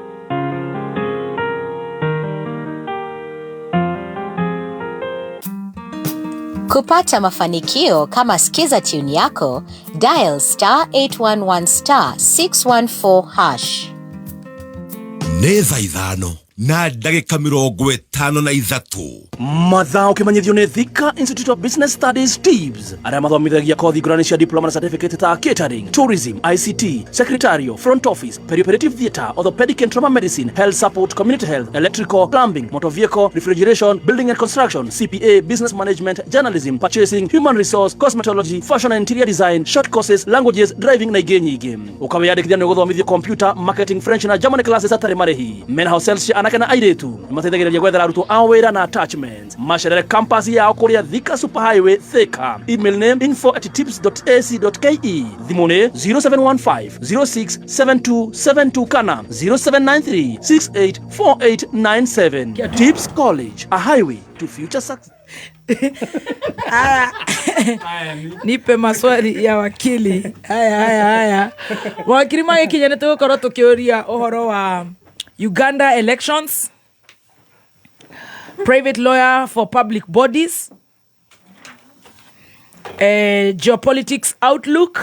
Kupata mafanikio kama Skiza tune yako, dial star 811 star 614 hash. Nĩ thaa 5 na ndagĩka 53. Mathaa ũkĩmenyithio nĩ Thika Institute of Business Studies TIBS, arĩa mathomithagia kothi ngũrani cia diploma na certificate ta catering, tourism, ICT, secretarial, front office, perioperative theatre, orthopedic and trauma medicine, health support, community health, electrical, plumbing, motor vehicle, refrigeration, building and construction, CPA, business management, journalism, purchasing, human resource, cosmetology, fashion and interior design, short courses, languages, driving na ingĩ nyingĩ. Ũkawĩyandĩkithia nĩ ũgũthomithio computer, marketing, French na German classes hatarĩ marĩhi. Mena hostels cia anake na airĩtu nĩ mateithagĩrĩria gwethera arutwo ao wĩra na attachments. Macerere campus yao kũrĩa Thika Super Highway, Thika. Email nĩ info@tips.ac.ke, thimũ nĩ 0715 067272 kana 0793 684897. Tips College, a highway to future success. Aya. Nipe maswali ya wakili. Haya, haya, haya, mawakili magĩkinya nĩ tũgũkorwo tũkĩũria ũhoro wa Uganda elections, private lawyer for public bodies, geopolitics outlook,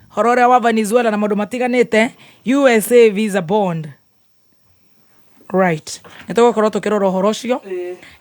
horo ũrĩa wa Venezuela na maũndũ matiganĩte, USA visa bond, right? Nĩ tũgũkorwo tũkĩrora ũhoro ũcio,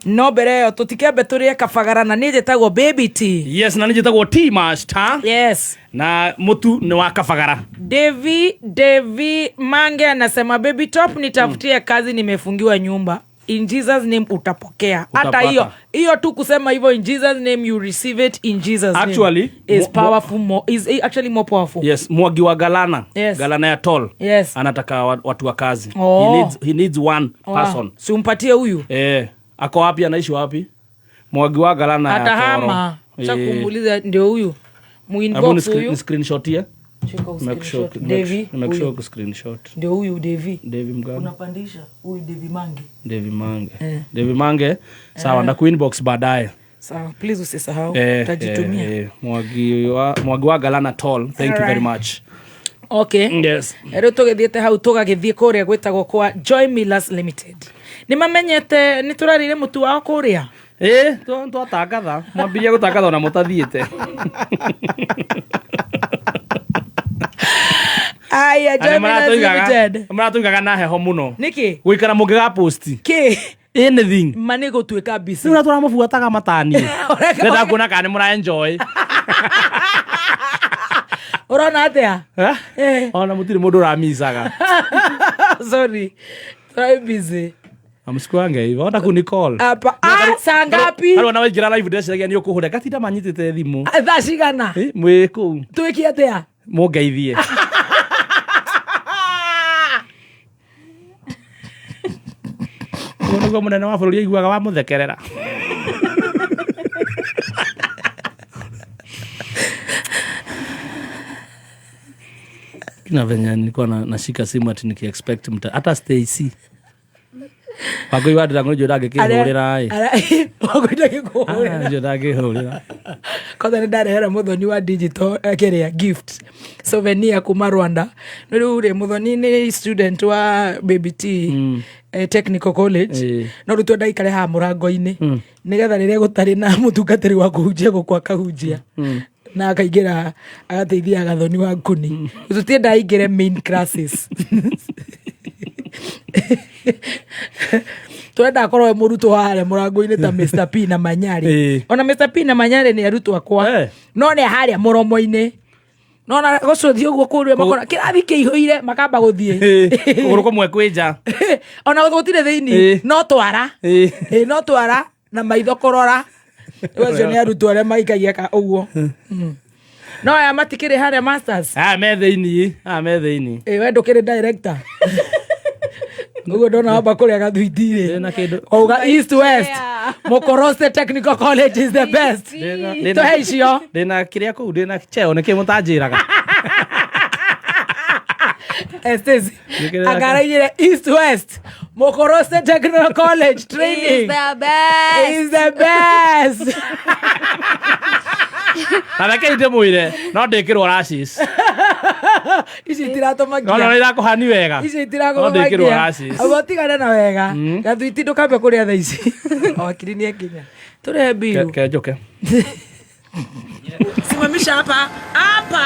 no mbere ĩyo tũtikĩambe tũrĩe kabagara na niĩ njĩtagwo Baby T. Yes, na nĩ njĩtagwo T Master. Yes. Na mũtu nĩ wa kabagara. Devi, Devi Mange anasema, "Baby Top, nitafutie kazi, nimefungiwa nyumba." In Jesus name utapokea. Hata Utapata. Hiyo hiyo tu kusema hivyo, in Jesus name you receive it, in Jesus name. Actually, is powerful more, is actually more powerful. Yes, Mwangi wa Galana. Yes. Galana ya Tol. Yes. Anataka watu wa kazi. Oh. He needs one person. Si umpatie huyu. Eh, ako wapi? Anaishi wapi Mwangi wa Galana ya Toro? Atahama. Cha kumuuliza ndio huyu. Hebu Muinbox huyu. ni screenshotie. Shika Make uscreenshot. sure, Devi, make sure huyu. ku screenshot. Ndio huyu Devi. Devi mgani? Unapandisha huyu Devi Mange. Devi Mange. Devi Mange. Sawa, na kuinbox baadaye. Sawa, please usisahau. Utajitumia. Mwangi wa Galana Tall. Thank you very much. Okay. Yes. Rĩu tũgĩthiĩte hau, tũgagĩthiĩ kũrĩa gwĩtagwo kwa Joy Millers Limited. Nĩ mamenyete nĩ tũrarĩire mũtu wao kũrĩa. Ĩ, twatangatha, mwambirie gũtangatha ona mũtathiĩte. Aya, Joy Millers Limited. Maratũigaga na heho mũno. Nĩkĩ? Gũikara mũngĩgaposti Kĩ? Anything. Ma nĩ gũtuĩka busy. Rĩu tũramũbuataga matani, ndenda kuona kana nĩ mũra enjoy. Ũrona atĩa? Eh? Ona mũtirĩ mũndũ ũramicaga. Sorry. Tũrarĩ busy. Amsikuange hivyo onda kunicall. Apa, ah, saa ngapi? Harĩ ona waingĩra live ndeciragia nĩ ũkũhũra ngatinda manyitĩte thimũ. Ah, thaa cigana? Eh, mwĩ kũu. Twĩke atĩa? Mũngeithie. Ũguo nĩguo mũnene wa bũrũri aiguaga wamũthekerera. Kina venye nilikuwa nashika simu ati nikiexpect mta hata Stacy Wangũi wa Ndirango nĩnjũĩ ndangĩkĩhũrĩra ĩ. Wangũi ndangĩkũhũrĩra. Nĩnjũĩ ndangĩhũrĩra. Kwanza nĩ ndarehera mũthoni wa digital, kĩrĩa gift souvenir kuma Rwanda. No rĩu rĩ, mũthoni nĩ student wa Baby T Technical College, no rĩu twenda aikare haha mũrango-inĩ nĩgetha rĩrĩa gũtarĩ na mũtungatĩri wa kũhunjia gũkũ akahunjia na akaingĩra agateithia gathoni wa nguni. Tũtienda aingĩre main classes, turenda akorwo e mũrutwo wa harĩa mũrango-inĩ ta Mr P na Manyari. Ona Mr P na Manyari nĩ arutwo akwa, no nĩ harĩa mũromo-inĩ nona gũcũthi ũguo kũrĩa makora kĩrathi kĩihũire makamba gũthiĩ. Kũgũrũ kũmwe kwĩ nja. Ona gũtirĩ thĩinĩ, no twara. Ĩ, no twara na maitho kũrora. Rĩu acio nĩ arutwo arĩa maikagia ka ũguo. No aya matikĩrĩ harĩa masters. Aya me thĩinĩ, aya me thĩinĩ. Ĩ, we ndũkĩrĩ director ũguo ndona wamba kũrĩa gathuiti-rĩ, auga East West Mũkoroste Technical College is the best. Tũhe icio. Ndĩna kĩrĩa kũu, ndĩna cheo nĩkĩ mũtanjĩraga? Stacy angaraigire East West Mũkoroste Technical College training Is the best. Is the best. Na rekei ndĩmwĩre no ndĩkĩrwo rashes. Ici itiratũmakia. No no irakũhani wega. Ici No ndĩkĩrwo itirakũmakia. rashes. Abo tigane na wega. Gathuiti ndũkambe kũrĩa thaa ici. Wakiri nĩ ekinya. Tũrĩhe mbiru. Ke njoke. Simamisha hapa hapa.